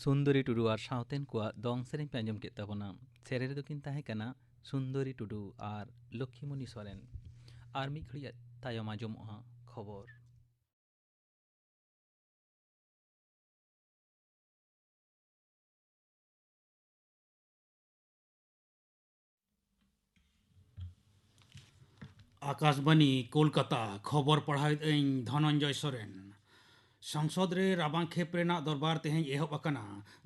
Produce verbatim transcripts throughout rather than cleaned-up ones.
ᱥᱩᱱᱫᱚᱨᱤ ᱴᱩᱰᱩ ᱟᱨ ᱥᱟᱶᱛᱮᱱ ᱠᱚᱣᱟᱜ ᱫᱚᱝ ᱥᱮᱨᱮᱧ ᱯᱮ ᱟᱸᱡᱚᱢ ᱠᱮᱫ ᱛᱟᱵᱚᱱᱟ᱾ ᱥᱮᱨᱮᱧ ᱨᱮᱫᱚ ᱠᱤᱱ ᱛᱟᱦᱮᱸ ᱠᱟᱱᱟ ᱥᱩᱱᱫᱚᱨᱤ ᱴᱩᱰᱩ ᱟᱨ ᱞᱚᱠᱠᱷᱤᱢᱚᱱᱤ ᱥᱚᱨᱮᱱ᱾ ᱟᱨ ᱢᱤᱫ ᱜᱷᱟᱹᱲᱤᱡ ᱛᱟᱭᱚᱢ ᱟᱸᱡᱚᱢᱚᱜᱼᱟ ᱠᱷᱚᱵᱚᱨ᱾ ᱟᱠᱟᱥᱵᱟᱱᱤ, ᱠᱳᱞᱠᱟᱛᱟ᱾ ᱠᱷᱚᱵᱚᱨ ᱯᱟᱲᱦᱟᱣᱮᱫ ᱟᱹᱧ ᱫᱷᱚᱱᱚᱱᱡᱚᱭ ᱥᱚᱨᱮᱱ᱾ ᱥᱚᱝᱥᱚᱫ ᱨᱮ ᱨᱟᱵᱟᱝ ᱠᱷᱮᱯ ᱨᱮᱱᱟᱜ ᱫᱚᱨᱵᱟᱨ ᱛᱮᱦᱮᱧ ᱮᱦᱚᱵ ᱟᱠᱟᱱᱟ᱾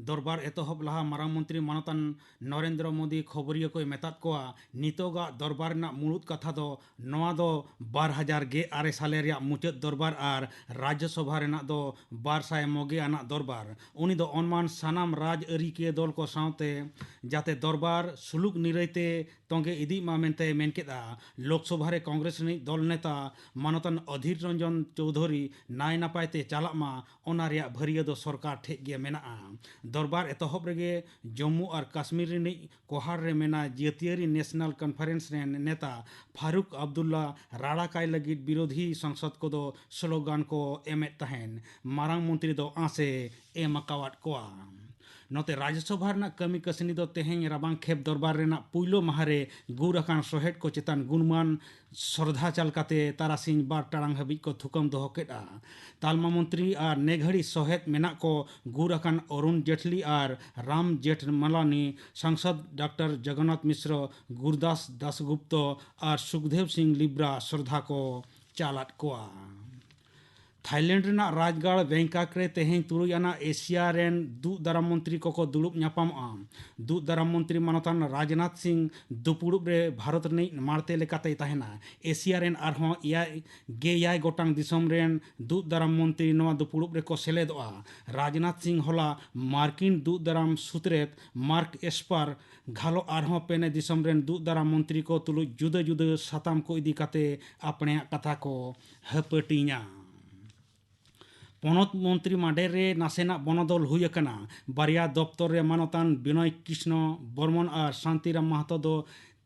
ᱫᱚᱨᱵᱟᱨ ᱮᱛᱚᱦᱚᱵ ᱞᱟᱦᱟ ᱢᱟᱨᱟᱝ ᱢᱚᱱᱛᱨᱤ ᱢᱟᱱᱚᱛᱟᱱ ᱱᱚᱨᱮᱱᱫᱨᱚ ᱢᱳᱫᱤ ᱠᱷᱚᱵᱚᱨᱤᱭᱟᱹ ᱠᱚᱭ ᱢᱮᱛᱟᱫ ᱠᱚᱣᱟ, ᱱᱤᱛᱚᱜᱟᱜ ᱫᱚᱨᱵᱟᱨ ᱨᱮᱱᱟᱜ ᱢᱩᱲᱩᱫ ᱠᱟᱛᱷᱟ ᱫᱚ ᱱᱚᱣᱟ ᱫᱚ ᱵᱟᱨ ᱦᱟᱡᱟᱨ ᱜᱮᱞ ᱟᱨᱮ ᱥᱟᱞᱮ ᱨᱮᱭᱟᱜ ᱢᱩᱪᱟᱹᱫ ᱫᱚᱨᱵᱟᱨ ᱟᱨ ᱨᱟᱡᱽᱡᱚ ᱥᱚᱵᱷᱟ ᱨᱮᱱᱟᱜ ᱫᱚ ᱵᱟᱨ ᱥᱟᱭ ᱢᱚᱜᱮ ᱟᱱᱟᱜ ᱫᱚᱨᱵᱟᱨ᱾ ᱩᱱᱤ ᱫᱚ ᱚᱱᱢᱟᱱ ᱥᱟᱱᱟᱢ ᱨᱟᱡᱽ ᱟᱹᱨᱤ ᱠᱤᱭᱟᱹ ᱫᱚᱞ ᱠᱚ ᱥᱟᱶᱛᱮ ᱡᱟᱛᱮ ᱫᱚᱨᱵᱟᱨ ᱥᱩᱞᱩᱠ ᱱᱤᱨᱟᱹᱭ ᱛᱮ ᱛᱚᱸᱜᱮ ᱤᱫᱤᱜ ᱢᱟ ᱢᱮᱱᱛᱮᱭ ᱢᱮᱱ ᱠᱮᱫᱼᱟ᱾ ᱞᱳᱠᱥᱚᱵᱷᱟ ᱨᱮ ᱠᱚᱝᱜᱨᱮᱥ ᱨᱤᱱᱤᱡ ᱫᱚᱞ ᱱᱮᱛᱟ ᱢᱟᱱᱚᱛᱟᱱ ᱚᱫᱷᱤᱨ ᱨᱚᱧᱡᱚᱱ ᱪᱳᱣᱫᱷᱚᱨᱤ ᱱᱟᱭ ᱱᱟᱯᱟᱭ ᱛᱮ ᱪᱟᱞᱟᱜ ᱢᱟ, ᱚᱱᱟ ᱨᱮᱭᱟᱜ ᱵᱷᱟᱹᱨᱭᱟᱹ ᱫᱚ ᱥᱚᱨᱠᱟᱨ ᱴᱷᱮᱡ ᱜᱮ ᱢᱮᱱᱟᱜᱼᱟ᱾ ᱫᱚᱨᱵᱟᱨ ᱮᱛᱚᱦᱚᱵ ᱨᱮᱜᱮ ᱡᱚᱢᱢᱩ ᱟᱨ ᱠᱟᱥᱢᱤᱨ ᱨᱤᱱᱤᱡ ᱠᱳᱦᱟᱲ ᱨᱮ ᱢᱮᱱᱟᱜ ᱡᱟᱹᱛᱤᱭᱟᱹᱨᱤ ᱱᱮᱥᱱᱟᱞ ᱠᱚᱱᱯᱷᱟᱨᱮᱱᱥ ᱨᱮᱱ ᱱᱮᱛᱟ ᱯᱷᱟᱨᱩᱠ ᱟᱵᱫᱩᱞᱞᱟ ᱨᱟᱲᱟᱠᱟᱭ ᱞᱟᱹᱜᱤᱫ ᱵᱤᱨᱳᱫᱷᱤ ᱥᱚᱝᱥᱚᱫ ᱠᱚᱫᱚ ᱥᱞᱳᱜᱟᱱ ᱠᱚ ᱮᱢᱮᱫ ᱛᱟᱦᱮᱱ᱾ ᱢᱟᱨᱟᱝ ᱢᱚᱱᱛᱨᱤ ᱫᱚ ᱟᱸᱥᱮ ᱮᱢ ᱟᱠᱟᱣᱟᱫ ᱠᱚᱣᱟ᱾ ᱱᱚᱛᱮ ᱨᱟᱡᱽᱡᱚᱥᱚᱵᱷᱟ ᱨᱮᱱᱟᱜ ᱠᱟᱹᱢᱤ ᱠᱟᱹᱥᱱᱤ ᱫᱚ ᱛᱮᱦᱮᱧ ᱨᱟᱵᱟᱝ ᱠᱷᱮᱯ ᱫᱚᱨᱵᱟᱨ ᱨᱮᱱᱟᱜ ᱯᱩᱭᱞᱩ ᱢᱟᱦᱟ ᱨᱮ ᱜᱩᱨ ᱟᱠᱟᱱ ᱥᱚᱦᱮᱫ ᱠᱚ ᱪᱮᱛᱟᱱ ᱜᱩᱱᱢᱟᱱ ᱥᱨᱚᱫᱷᱟ ᱪᱟᱞ ᱠᱟᱛᱮ ᱛᱟᱨᱟᱥᱤᱧ ᱵᱟᱨ ᱴᱟᱲᱟᱝ ᱦᱟᱹᱵᱤᱡ ᱠᱚ ᱛᱷᱩᱠᱟᱹᱢ ᱫᱚᱦᱚ ᱠᱮᱫᱼᱟ᱾ ᱛᱟᱞᱢᱟ ᱢᱚᱱᱛᱨᱤ ᱟᱨ ᱱᱮᱜᱷᱟᱹᱲᱤ ᱥᱚᱦᱮᱫ ᱢᱮᱱᱟᱜ ᱠᱚ ᱜᱩᱨ ᱟᱠᱟᱱ ᱚᱨᱩᱱ ᱡᱮᱴᱞᱤ ᱟᱨ ᱨᱟᱢ ᱡᱮᱴᱢᱟᱞᱟᱱᱤ, ᱥᱟᱝᱥᱚᱫ ᱰᱟᱠᱛᱟᱨ ᱡᱚᱜᱚᱱᱱᱟᱛᱷ ᱢᱤᱥᱨᱚ, ᱜᱩᱨᱫᱟᱥ ᱫᱟᱥᱜᱩᱯᱛᱚ ᱟᱨ ᱥᱩᱠᱫᱮᱵᱽ ᱥᱤᱝ ᱞᱤᱵᱽᱨᱟ ᱥᱨᱚᱫᱷᱟ ᱠᱚ ᱪᱟᱞᱟᱫ ᱠᱚᱣᱟ᱾ ᱛᱷᱟᱭᱞᱮᱱᱰ ᱨᱮᱱᱟᱜ ᱨᱟᱡᱽᱜᱟᱲ ᱵᱮᱝᱠᱟᱠ ᱨᱮ ᱛᱮᱦᱮᱧ ᱛᱩᱨᱩᱭ ᱟᱱᱟᱜ ᱮᱥᱤᱭᱟ ᱨᱮᱱ ᱫᱩᱜ ᱫᱟᱨᱟᱢ ᱢᱚᱱᱛᱨᱤ ᱠᱚᱠᱚ ᱫᱩᱲᱩᱵ ᱧᱟᱯᱟᱢᱚᱜᱼᱟ᱾ ᱫᱩᱜ ᱫᱟᱨᱟᱢ ᱢᱚᱱᱛᱨᱤ ᱢᱟᱱᱚᱛᱟᱱ ᱨᱟᱡᱽᱱᱟᱛᱷ ᱥᱤᱝ ᱫᱩᱯᱩᱲᱩᱵ ᱨᱮ ᱵᱷᱟᱨᱚᱛ ᱨᱤᱱᱤᱡ ᱢᱟᱬᱛᱮ ᱞᱮᱠᱟᱛᱮᱭ ᱛᱟᱦᱮᱱᱟ᱾ ᱮᱥᱤᱭᱟ ᱨᱮᱱ ᱟᱨᱦᱚᱸ ᱮᱭᱟᱭ, ᱜᱮᱭᱟᱭ ᱜᱚᱴᱟᱝ ᱫᱤᱥᱚᱢ ᱨᱮᱱ ᱫᱩᱜ ᱫᱟᱨᱟᱢ ᱢᱚᱱᱛᱨᱤ ᱱᱚᱣᱟ ᱫᱩᱯᱩᱲᱩᱵ ᱨᱮᱠᱚ ᱥᱮᱞᱮᱫᱚᱜᱼᱟ᱾ ᱨᱟᱡᱽᱱᱟᱛᱷ ᱥᱤᱝ ᱦᱚᱞᱟ ᱢᱟᱨᱠᱤᱱ ᱫᱩᱜ ᱫᱟᱨᱟᱢ ᱥᱩᱛᱨᱮᱛ ᱢᱟᱨᱠ ᱮᱥᱯᱟᱨ ᱜᱷᱟᱞᱚ ᱟᱨᱦᱚᱸ ᱯᱮᱱᱮ ᱫᱤᱥᱚᱢ ᱨᱮᱱ ᱫᱩᱜ ᱫᱟᱨᱟᱢ ᱢᱚᱱᱛᱨᱤ ᱠᱚ ᱛᱩᱞᱩᱡ ᱡᱩᱫᱟᱹ ᱡᱩᱫᱟᱹ ᱥᱟᱛᱟᱢ ᱠᱚ ᱤᱫᱤ ᱠᱟᱛᱮ ᱟᱯᱱᱮᱭᱟᱜ ᱠᱟᱛᱷᱟ ᱠᱚ ᱦᱟᱹᱯᱟᱹᱴᱤᱧᱟ᱾ ᱯᱚᱱᱚᱛ ᱢᱚᱱᱛᱨᱤ ᱢᱟᱰᱮᱨ ᱨᱮ ᱱᱟᱥᱮᱱᱟᱜ ᱵᱚᱱᱚᱫᱚᱞ ᱦᱩᱭ ᱟᱠᱟᱱᱟ᱾ ᱵᱟᱨᱭᱟ ᱫᱚᱯᱛᱚᱨ ᱨᱮ ᱢᱟᱱᱚᱛᱟᱱ ᱵᱤᱱᱚᱭ ᱠᱨᱤᱥᱱᱚ ᱵᱚᱨᱢᱚᱱ ᱟᱨ ᱥᱟᱱᱛᱤᱨᱟᱢ ᱢᱟᱦᱟᱛᱚ ᱫᱚ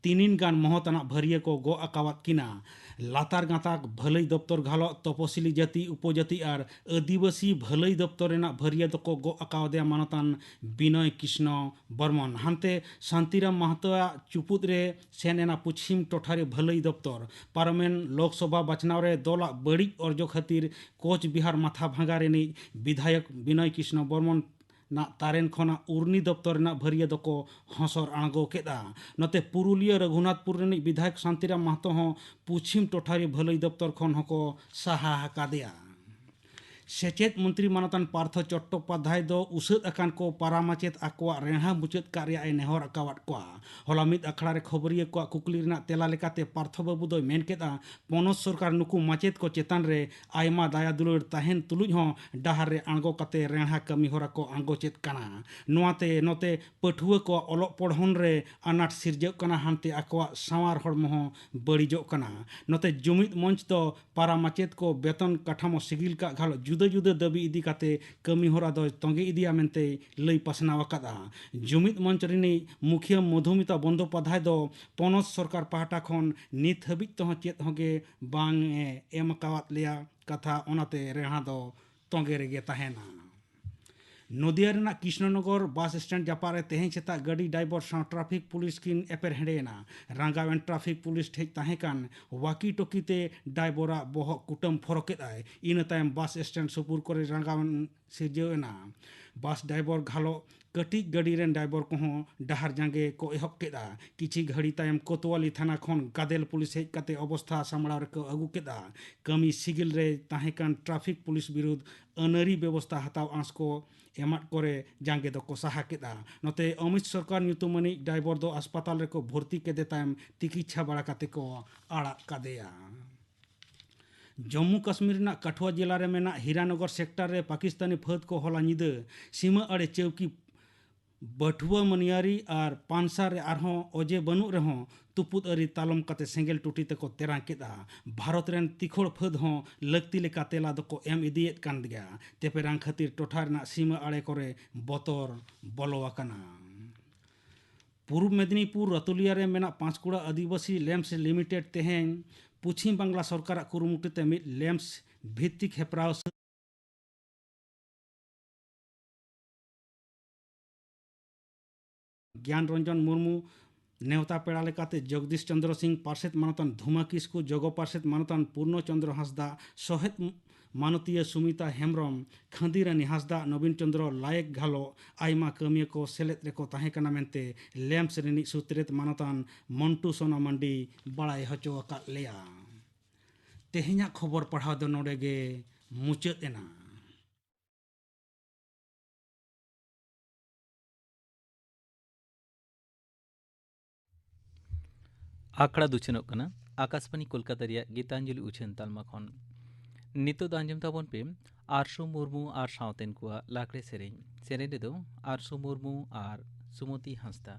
ᱛᱤᱱᱤᱱ ᱜᱟᱱ ᱢᱚᱦᱚᱛ ᱟᱱᱟᱜ ᱵᱷᱟᱹᱨᱤᱭᱟᱹ ᱠᱚ ᱜᱚᱜ ᱟᱠᱟᱣᱟᱫ ᱠᱤᱱᱟ᱾ ᱞᱟᱛᱟᱨ ᱜᱟᱛᱟᱠ ᱵᱷᱟᱹᱞᱟᱹᱭ ᱫᱚᱯᱛᱚᱨ ᱜᱷᱟᱞᱚᱜ ᱛᱚᱯᱚᱥᱤᱞᱤ ᱡᱟᱹᱛᱤ, ᱩᱯᱚᱡᱟᱹᱛᱤ ᱟᱨ ᱟᱹᱫᱤᱵᱟᱹᱥᱤ ᱵᱷᱟᱹᱞᱟᱹᱭ ᱫᱚᱯᱛᱚᱨ ᱨᱮᱱᱟᱜ ᱵᱷᱟᱹᱨᱤᱭᱟᱹ ᱫᱚᱠᱚ ᱜᱚᱜ ᱟᱠᱟᱣᱟᱫᱮᱭᱟ ᱢᱟᱱᱚᱛᱟᱱ ᱵᱤᱱᱚᱭ ᱠᱨᱤᱥᱱᱚ ᱵᱚᱨᱢᱚᱱ᱾ ᱦᱟᱱᱛᱮ ᱥᱟᱱᱛᱤᱨᱟᱢ ᱢᱟᱦᱛᱚᱣᱟᱜ ᱪᱩᱯᱩᱫ ᱨᱮ ᱥᱮᱱ ᱮᱱᱟ ᱯᱚᱪᱷᱤᱢ ᱴᱚᱴᱷᱟᱨᱤ ᱵᱷᱟᱹᱞᱟᱹᱭ ᱫᱚᱯᱛᱚᱨ᱾ ᱯᱟᱨᱚᱢᱮᱱ ᱞᱳᱠᱥᱚᱵᱷᱟ ᱵᱟᱪᱷᱱᱟᱣ ᱨᱮ ᱫᱚᱞᱟᱜ ᱵᱟᱹᱲᱤᱡ ᱚᱨᱡᱚ ᱠᱷᱟᱹᱛᱤᱨ ᱠᱳᱪ ᱵᱤᱦᱟᱨ ᱢᱟᱛᱷᱟ ᱵᱷᱟᱸᱜᱟ ᱨᱤᱱᱤᱡ ᱵᱤᱫᱷᱟᱭᱚᱠ ᱵᱤᱱᱚᱭ ᱠᱨᱤᱥᱱᱚ ᱵᱚᱨᱢᱚᱱ ᱱᱟᱜ ᱛᱟᱨᱮᱱ ᱠᱷᱚᱱᱟᱜ ᱩᱨᱱᱤ ᱫᱚᱯᱛᱚᱨ ᱨᱮᱱᱟᱜ ᱵᱷᱟᱹᱨᱤᱭᱟᱹ ᱫᱚᱠᱚ ᱦᱚᱸᱥᱚᱨ ᱟᱬᱜᱚ ᱠᱮᱫᱼᱟ᱾ ᱱᱚᱛᱮ ᱯᱩᱨᱩᱞᱤᱭᱟᱹ ᱨᱚᱜᱷᱩᱱᱟᱛᱷᱯᱩᱨ ᱨᱤᱱᱤᱡ ᱵᱤᱫᱷᱟᱭᱚᱠ ᱥᱟᱱᱛᱤᱨᱟᱢ ᱢᱟᱦᱛᱚ ᱦᱚᱸ ᱯᱚᱪᱷᱤᱢ ᱴᱚᱴᱷᱟᱨᱤ ᱵᱷᱟᱹᱞᱟᱹᱭ ᱫᱚᱯᱛᱚᱨ ᱠᱷᱚᱱ ᱦᱚᱸᱠᱚ ᱥᱟᱦᱟ ᱟᱠᱟᱫᱮᱭᱟ᱾ ᱥᱮᱪᱮᱫ ᱢᱚᱱᱛᱨᱤ ᱢᱟᱱᱚᱛᱟᱱ ᱯᱟᱨᱛᱷᱚ ᱪᱚᱴᱴᱳᱯᱟᱫᱽᱫᱷᱟᱭ ᱫᱚ ᱩᱥᱟᱹᱫ ᱟᱠᱟᱱ ᱠᱚ ᱯᱟᱨᱟ ᱢᱟᱪᱮᱛ ᱟᱠᱚᱣᱟᱜ ᱨᱮᱦᱲᱟ ᱢᱩᱪᱟᱹᱫ ᱠᱟᱜ ᱨᱮᱭᱟᱜ ᱮ ᱱᱮᱦᱚᱨ ᱟᱠᱟᱣᱟᱫ ᱠᱚᱣᱟ᱾ ᱦᱚᱞᱟ ᱢᱤᱫ ᱟᱠᱷᱲᱟ ᱨᱮ ᱠᱷᱚᱵᱚᱨᱤᱭᱟᱹ ᱠᱚᱣᱟᱜ ᱠᱩᱠᱞᱤ ᱨᱮᱱᱟᱜ ᱛᱮᱞᱟ ᱞᱮᱠᱟᱛᱮ ᱯᱟᱨᱛᱷᱚ ᱵᱟᱹᱵᱩ ᱫᱚᱭ ᱢᱮᱱ ᱠᱮᱫᱼᱟ, ᱯᱚᱱᱚᱛ ᱥᱚᱨᱠᱟᱨ ᱱᱩᱠᱩ ᱢᱟᱪᱮᱛ ᱠᱚ ᱪᱮᱛᱟᱱ ᱨᱮ ᱟᱭᱢᱟ ᱫᱟᱭᱟ ᱫᱩᱞᱟᱹᱲ ᱛᱟᱦᱮᱱ ᱛᱩᱞᱩᱡ ᱦᱚᱸ ᱰᱟᱦᱟᱨ ᱨᱮ ᱟᱬᱜᱚ ᱠᱟᱛᱮ ᱨᱮᱦᱲᱟ ᱠᱟᱹᱢᱤ ᱦᱚᱨᱟ ᱠᱚ ᱟᱬᱜᱚ ᱪᱮᱫ ᱠᱟᱱᱟ᱾ ᱱᱚᱣᱟᱛᱮ ᱱᱚᱛᱮ ᱯᱟᱹᱴᱷᱩᱣᱟᱹ ᱠᱚᱣᱟᱜ ᱚᱞᱚᱜ ᱯᱚᱲᱦᱚᱱ ᱨᱮ ᱟᱱᱟᱴ ᱥᱤᱨᱡᱟᱹᱜ ᱠᱟᱱᱟ, ᱦᱟᱱᱛᱮ ᱟᱠᱚᱣᱟᱜ ᱥᱟᱶᱟᱨ ᱦᱚᱲᱢᱚ ᱦᱚᱸ ᱵᱟᱹᱲᱤᱡᱚᱜ ᱠᱟᱱᱟ᱾ ᱱᱚᱛᱮ ᱡᱩᱢᱤᱫ ᱢᱚᱧᱪ ᱫᱚ ᱯᱟᱨᱟ ᱢᱟᱪᱮᱛ ᱠᱚ ᱵᱮᱛᱚᱱ ᱠᱟᱴᱷᱟᱢᱳ ᱥᱤᱜᱤᱞ ᱠᱟᱜ ᱜᱷᱟᱞᱚᱪ ᱡᱩᱫᱟᱹ ᱡᱩᱫᱟᱹ ᱫᱟᱹᱵᱤ ᱤᱫᱤ ᱠᱟᱛᱮ ᱠᱟᱹᱢᱤ ᱦᱚᱨᱟ ᱫᱚᱭ ᱛᱚᱸᱜᱮ ᱤᱫᱤᱭᱟ ᱢᱮᱱᱛᱮᱭ ᱞᱟᱹᱭ ᱯᱟᱥᱱᱟᱣ ᱟᱠᱟᱫᱼᱟ᱾ ᱡᱩᱢᱤᱫ ᱢᱚᱧᱪ ᱨᱤᱱᱤᱡ ᱢᱩᱠᱷᱤᱭᱟᱹ ᱢᱚᱫᱷᱩᱢᱤᱛᱟ ᱵᱚᱱᱫᱳᱯᱟᱫᱷᱟᱭ ᱫᱚ ᱯᱚᱱᱚᱛ ᱥᱚᱨᱠᱟᱨ ᱯᱟᱦᱴᱟ ᱠᱷᱚᱱ ᱱᱤᱛ ᱦᱟᱹᱵᱤᱡ ᱛᱮᱦᱚᱸ ᱪᱮᱫ ᱦᱚᱸᱜᱮ ᱵᱟᱝ ᱮ ᱮᱢ ᱟᱠᱟᱣᱟᱫ ᱞᱮᱭᱟ ᱠᱟᱛᱷᱟ, ᱚᱱᱟᱛᱮ ᱨᱮᱦᱲᱟ ᱫᱚ ᱛᱚᱸᱜᱮ ᱨᱮᱜᱮ ᱛᱟᱦᱮᱱᱟ᱾ ᱱᱚᱫᱤᱭᱟ ᱨᱮᱱᱟᱜ ᱠᱨᱤᱥᱱᱚᱱᱚᱜᱚᱨ ᱵᱟᱥ ᱥᱴᱮᱱᱰ ᱡᱟᱯᱟᱜ ᱨᱮ ᱛᱮᱦᱮᱧ ᱥᱮᱛᱟᱜ ᱜᱟᱹᱰᱤ ᱰᱟᱭᱵᱚᱨ ᱥᱟᱶ ᱴᱨᱟᱯᱷᱤᱠ ᱯᱩᱞᱤᱥ ᱠᱤᱱ ᱮᱯᱮᱨ ᱦᱮᱸᱰᱮ ᱮᱱᱟ᱾ ᱨᱟᱸᱜᱟᱣᱮᱱ ᱴᱨᱟᱯᱷᱤᱠ ᱯᱩᱞᱤᱥ ᱴᱷᱮᱡ ᱛᱟᱦᱮᱸ ᱠᱟᱱ ᱣᱟᱠᱤ ᱴᱚᱠᱤ ᱛᱮ ᱰᱟᱭᱵᱚᱨᱟᱜ ᱵᱚᱦᱚᱜ ᱠᱩᱴᱟᱹᱢ ᱯᱷᱚᱨᱚ ᱠᱮᱫᱟᱭ᱾ ᱤᱱᱟᱹ ᱛᱟᱭᱚᱢ ᱵᱟᱥ ᱥᱴᱮᱱᱰ ᱥᱩᱯᱩᱨ ᱠᱚᱨᱮ ᱨᱟᱸᱜᱟᱣᱮᱱ ᱥᱤᱨᱡᱟᱹᱣ ᱮᱱᱟ᱾ ᱵᱟᱥ ᱰᱟᱭᱵᱚᱨ ᱜᱷᱟᱞᱚ ᱠᱟᱹᱴᱤᱡ ᱜᱟᱹᱰᱤ ᱨᱮᱱ ᱰᱟᱭᱵᱚᱨ ᱠᱚᱦᱚᱸ ᱰᱟᱦᱟᱨ ᱡᱟᱸᱜᱮ ᱠᱚ ᱮᱦᱚᱵ ᱠᱮᱫᱼᱟ᱾ ᱠᱤᱪᱷᱤ ᱜᱷᱟᱹᱲᱤ ᱛᱟᱭᱚᱢ ᱠᱳᱛᱣᱟᱞᱤ ᱛᱷᱟᱱᱟ ᱠᱷᱚᱱ ᱜᱟᱫᱮᱞ ᱯᱩᱞᱤᱥ ᱦᱮᱡ ᱠᱟᱛᱮ ᱚᱵᱚᱥᱛᱷᱟ ᱥᱟᱢᱵᱲᱟᱣ ᱨᱮᱠᱚ ᱟᱹᱜᱩ ᱠᱮᱫᱼᱟ᱾ ᱠᱟᱹᱢᱤ ᱥᱤᱜᱤᱞ ᱨᱮ ᱛᱟᱦᱮᱸ ᱠᱟᱱ ᱴᱨᱟᱯᱷᱤᱠ ᱯᱩᱞᱤᱥ ᱵᱤᱨᱩᱫᱽ ᱟᱹᱱᱟᱹᱨᱤ ᱵᱮᱵᱚᱥᱛᱷᱟ ᱦᱟᱛᱟᱣ ᱟᱸᱥ ᱠᱚ ᱮᱢᱟᱫ ᱠᱚᱨᱮ ᱡᱟᱸᱜᱮ ᱫᱚᱠᱚ ᱥᱟᱦᱟ ᱠᱮᱫᱼᱟ᱾ ᱱᱚᱛᱮ ᱚᱢᱤᱛ ᱥᱚᱨᱠᱟᱨ ᱧᱩᱛᱩᱢᱟᱱᱤᱡ ᱰᱟᱭᱵᱚᱨ ᱫᱚ ᱦᱟᱥᱯᱟᱛᱟᱞ ᱨᱮᱠᱚ ᱵᱷᱚᱨᱛᱤ ᱠᱮᱫᱮ ᱛᱟᱭᱚᱢ ᱛᱤᱠᱤᱪᱪᱷᱟ ᱵᱟᱲᱟ ᱠᱟᱛᱮ ᱠᱚ ᱟᱲᱟᱜ ᱠᱟᱫᱮᱭᱟ᱾ ᱡᱚᱢᱢᱩ ᱠᱟᱥᱢᱤᱨ ᱨᱮᱱᱟᱜ ᱠᱟᱴᱷᱩᱣᱟ ᱡᱮᱞᱟ ᱨᱮ ᱢᱮᱱᱟᱜ ᱦᱤᱨᱟᱱᱚᱜᱚᱨ ᱥᱮᱠᱴᱚᱨ ᱨᱮ ᱯᱟᱠᱤᱥᱛᱟᱱᱤ ᱯᱷᱟᱹᱫ ᱠᱚ ᱦᱚᱞᱟ ᱧᱤᱫᱟᱹ ᱥᱤᱢᱟᱹ ᱟᱲᱮ ᱪᱟᱹᱣᱠᱤ ᱵᱟᱹᱴᱷᱩᱣᱟᱹ ᱢᱟᱹᱱᱤᱭᱟᱹᱨᱤ ᱟᱨ ᱯᱟᱱᱥᱟ ᱨᱮ ᱟᱨᱦᱚᱸ ᱚᱡᱮ ᱵᱟᱹᱱᱩᱜ ᱨᱮᱦᱚᱸ ᱛᱩᱯᱩᱫ ᱟᱹᱨᱤ ᱛᱟᱞᱚᱢ ᱠᱟᱛᱮ ᱥᱮᱸᱜᱮᱞ ᱴᱩᱴᱤ ᱛᱮᱠᱚ ᱛᱮᱨᱟᱝ ᱠᱮᱫᱼᱟ᱾ ᱵᱷᱟᱨᱚᱛ ᱨᱮᱱ ᱛᱤᱠᱷᱚᱲ ᱯᱷᱟᱹᱫ ᱦᱚᱸ ᱞᱟᱹᱠᱛᱤ ᱞᱮᱠᱟ ᱛᱮᱞᱟ ᱫᱚᱠᱚ ᱮᱢ ᱤᱫᱤᱭᱮᱫ ᱠᱟᱱ ᱜᱮᱭᱟ᱾ ᱛᱮᱯᱮᱨᱟᱝ ᱠᱷᱟᱹᱛᱤᱨ ᱴᱚᱴᱷᱟ ᱨᱮᱱᱟᱜ ᱥᱤᱢᱟᱹ ᱟᱲᱮ ᱠᱚᱨᱮ ᱵᱚᱛᱚᱨ ᱵᱚᱞᱚ ᱟᱠᱟᱱᱟ᱾ ᱯᱩᱨᱩᱵ ᱢᱮᱫᱤᱱᱤᱯᱩᱨ ᱨᱟᱛᱩᱞᱤᱭᱟ ᱨᱮ ᱢᱮᱱᱟᱜ ᱯᱟᱸᱪᱠᱩᱲᱟ ᱟᱹᱫᱤᱵᱟᱹᱥᱤ ᱞᱮᱢᱯᱥ ᱞᱤᱢᱤᱴᱮᱰ ᱛᱮᱦᱮᱧ ᱯᱚᱪᱷᱤᱢ ᱵᱟᱝᱞᱟ ᱥᱚᱨᱠᱟᱨᱟᱜ ᱠᱩᱨᱩᱢᱩᱴᱩ ᱛᱮ ᱢᱤᱫ ᱞᱮᱢᱯᱥ ᱵᱷᱤᱛᱛᱤᱠ ᱦᱮᱯᱨᱟᱣ ᱜᱮᱭᱟᱱ ᱨᱚᱧᱡᱚᱱ ᱢᱩᱨᱢᱩ ᱱᱮᱣᱛᱟ ᱯᱮᱲᱟ ᱞᱮᱠᱟᱛᱮ ᱡᱚᱜᱽᱫᱤᱥ ᱪᱚᱸᱫᱽᱨᱚ ᱥᱤᱝ ᱯᱟᱨᱥᱮᱛ ᱢᱟᱱᱚᱛᱟᱱ ᱫᱷᱩᱢᱟ ᱠᱤᱥᱠᱩ, ᱡᱚᱜᱚ ᱯᱟᱨᱥᱮᱛ ᱢᱟᱱᱚᱛᱟᱱ ᱯᱩᱨᱱᱚ ᱪᱚᱸᱫᱽᱨᱚ ᱦᱟᱸᱥᱫᱟ, ᱥᱚᱦᱮᱫ ᱢᱟᱱᱚᱛᱤᱭᱟᱹ ᱥᱩᱢᱤᱛᱟ ᱦᱮᱢᱵᱨᱚᱢ, ᱠᱷᱟᱸᱫᱤᱨᱟᱱᱤ ᱦᱟᱸᱥᱫᱟ, ᱱᱚᱵᱤᱱ ᱪᱚᱸᱫᱽᱨᱚ ᱞᱟᱭᱮᱠ ᱜᱷᱟᱞᱚ ᱟᱭᱢᱟ ᱠᱟᱹᱢᱤᱭᱟᱹ ᱠᱚ ᱥᱮᱞᱮᱫ ᱨᱮᱠᱚ ᱛᱟᱦᱮᱸ ᱠᱟᱱᱟ ᱢᱮᱱᱛᱮ ᱞᱮᱢᱯᱥ ᱨᱤᱱᱤᱡ ᱥᱩᱛᱨᱮᱛ ᱢᱟᱱᱚᱛᱟᱱ ᱢᱚᱱᱴᱩ ᱥᱳᱱᱟ ᱢᱟᱱᱰᱤ ᱵᱟᱲᱟᱭ ᱦᱚᱪᱚ ᱟᱠᱟᱫ ᱞᱮᱭᱟ᱾ ᱛᱮᱦᱮᱧᱟᱜ ᱠᱷᱚᱵᱚᱨ ᱯᱟᱲᱦᱟᱣ ᱫᱚ ᱱᱚᱰᱮ ᱜᱮ ᱢᱩᱪᱟᱹᱫ ᱮᱱᱟ᱾ ᱟᱠᱷᱲᱟ ᱫᱚ ᱩᱪᱷᱟᱹᱱᱚᱜ ᱠᱟᱱᱟ ᱟᱠᱟᱥᱵᱟᱬᱤ ᱠᱳᱞᱠᱟᱛᱟ ᱨᱮᱭᱟᱜ ᱜᱤᱛᱟᱧᱡᱚᱞᱤ ᱩᱪᱷᱟᱹᱱ ᱛᱟᱞᱢᱟ ᱠᱷᱚᱱ᱾ ᱱᱤᱛᱚᱜ ᱫᱚ ᱟᱸᱡᱚᱢ ᱛᱟᱵᱚᱱ ᱯᱮ ᱟᱨᱥᱩ ᱢᱩᱨᱢᱩ ᱟᱨ ᱥᱟᱶᱛᱮᱱ ᱠᱚᱣᱟᱜ ᱞᱟᱜᱽᱲᱮ ᱥᱮᱨᱮᱧ᱾ ᱥᱮᱨᱮᱧ ᱨᱮᱫᱚ ᱟᱨᱥᱩ ᱢᱩᱨᱢᱩ ᱟᱨ ᱥᱩᱢᱚᱛᱤ ᱦᱟᱸᱥᱫᱟ᱾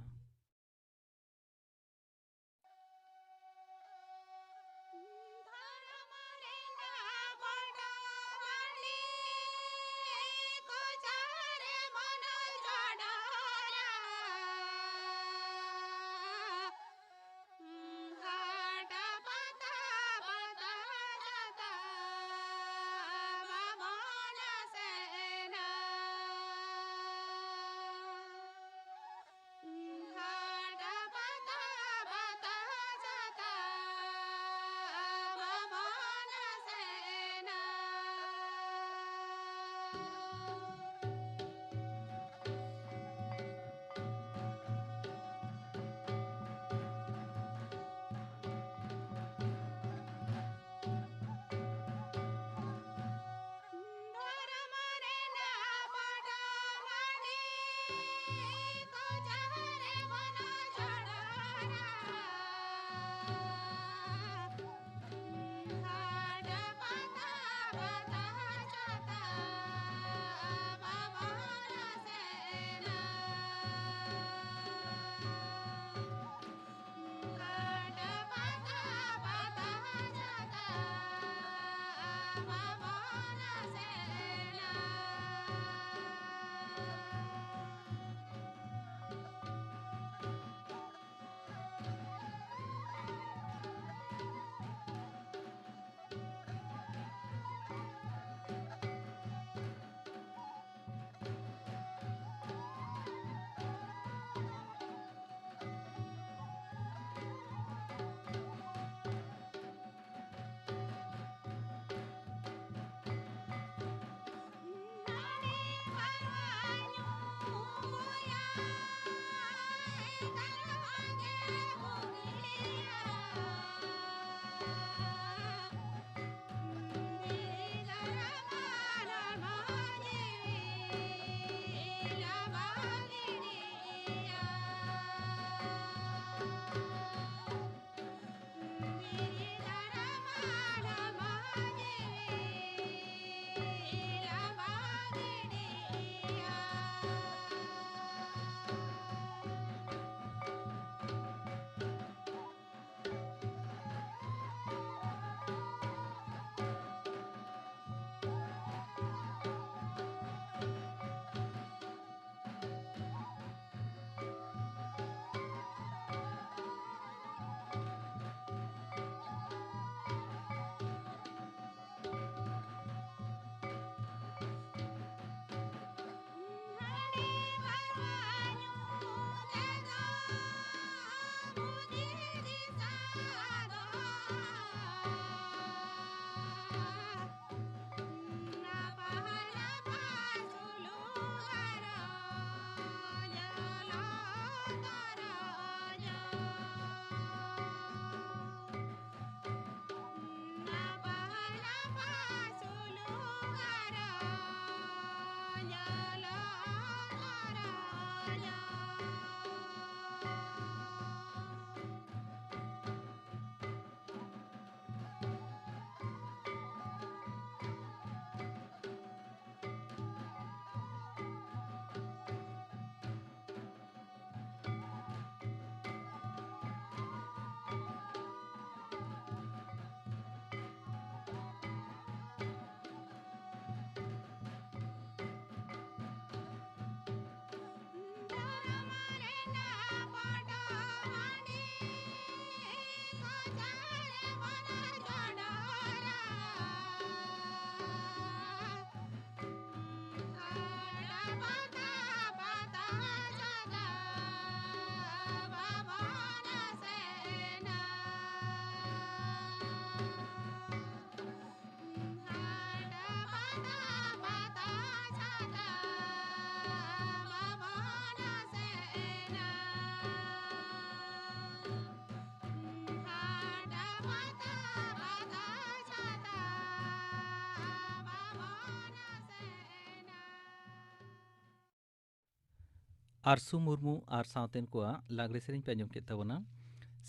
ᱟᱨᱥᱩ ᱢᱩᱨᱢᱩ ᱟᱨ ᱥᱟᱶᱛᱮᱱ ᱠᱚᱣᱟᱜ ᱞᱟᱜᱽᱲᱮ ᱥᱮᱨᱮᱧ ᱯᱮ ᱟᱸᱡᱚᱢ ᱠᱮᱫ ᱛᱟᱵᱚᱱᱟ᱾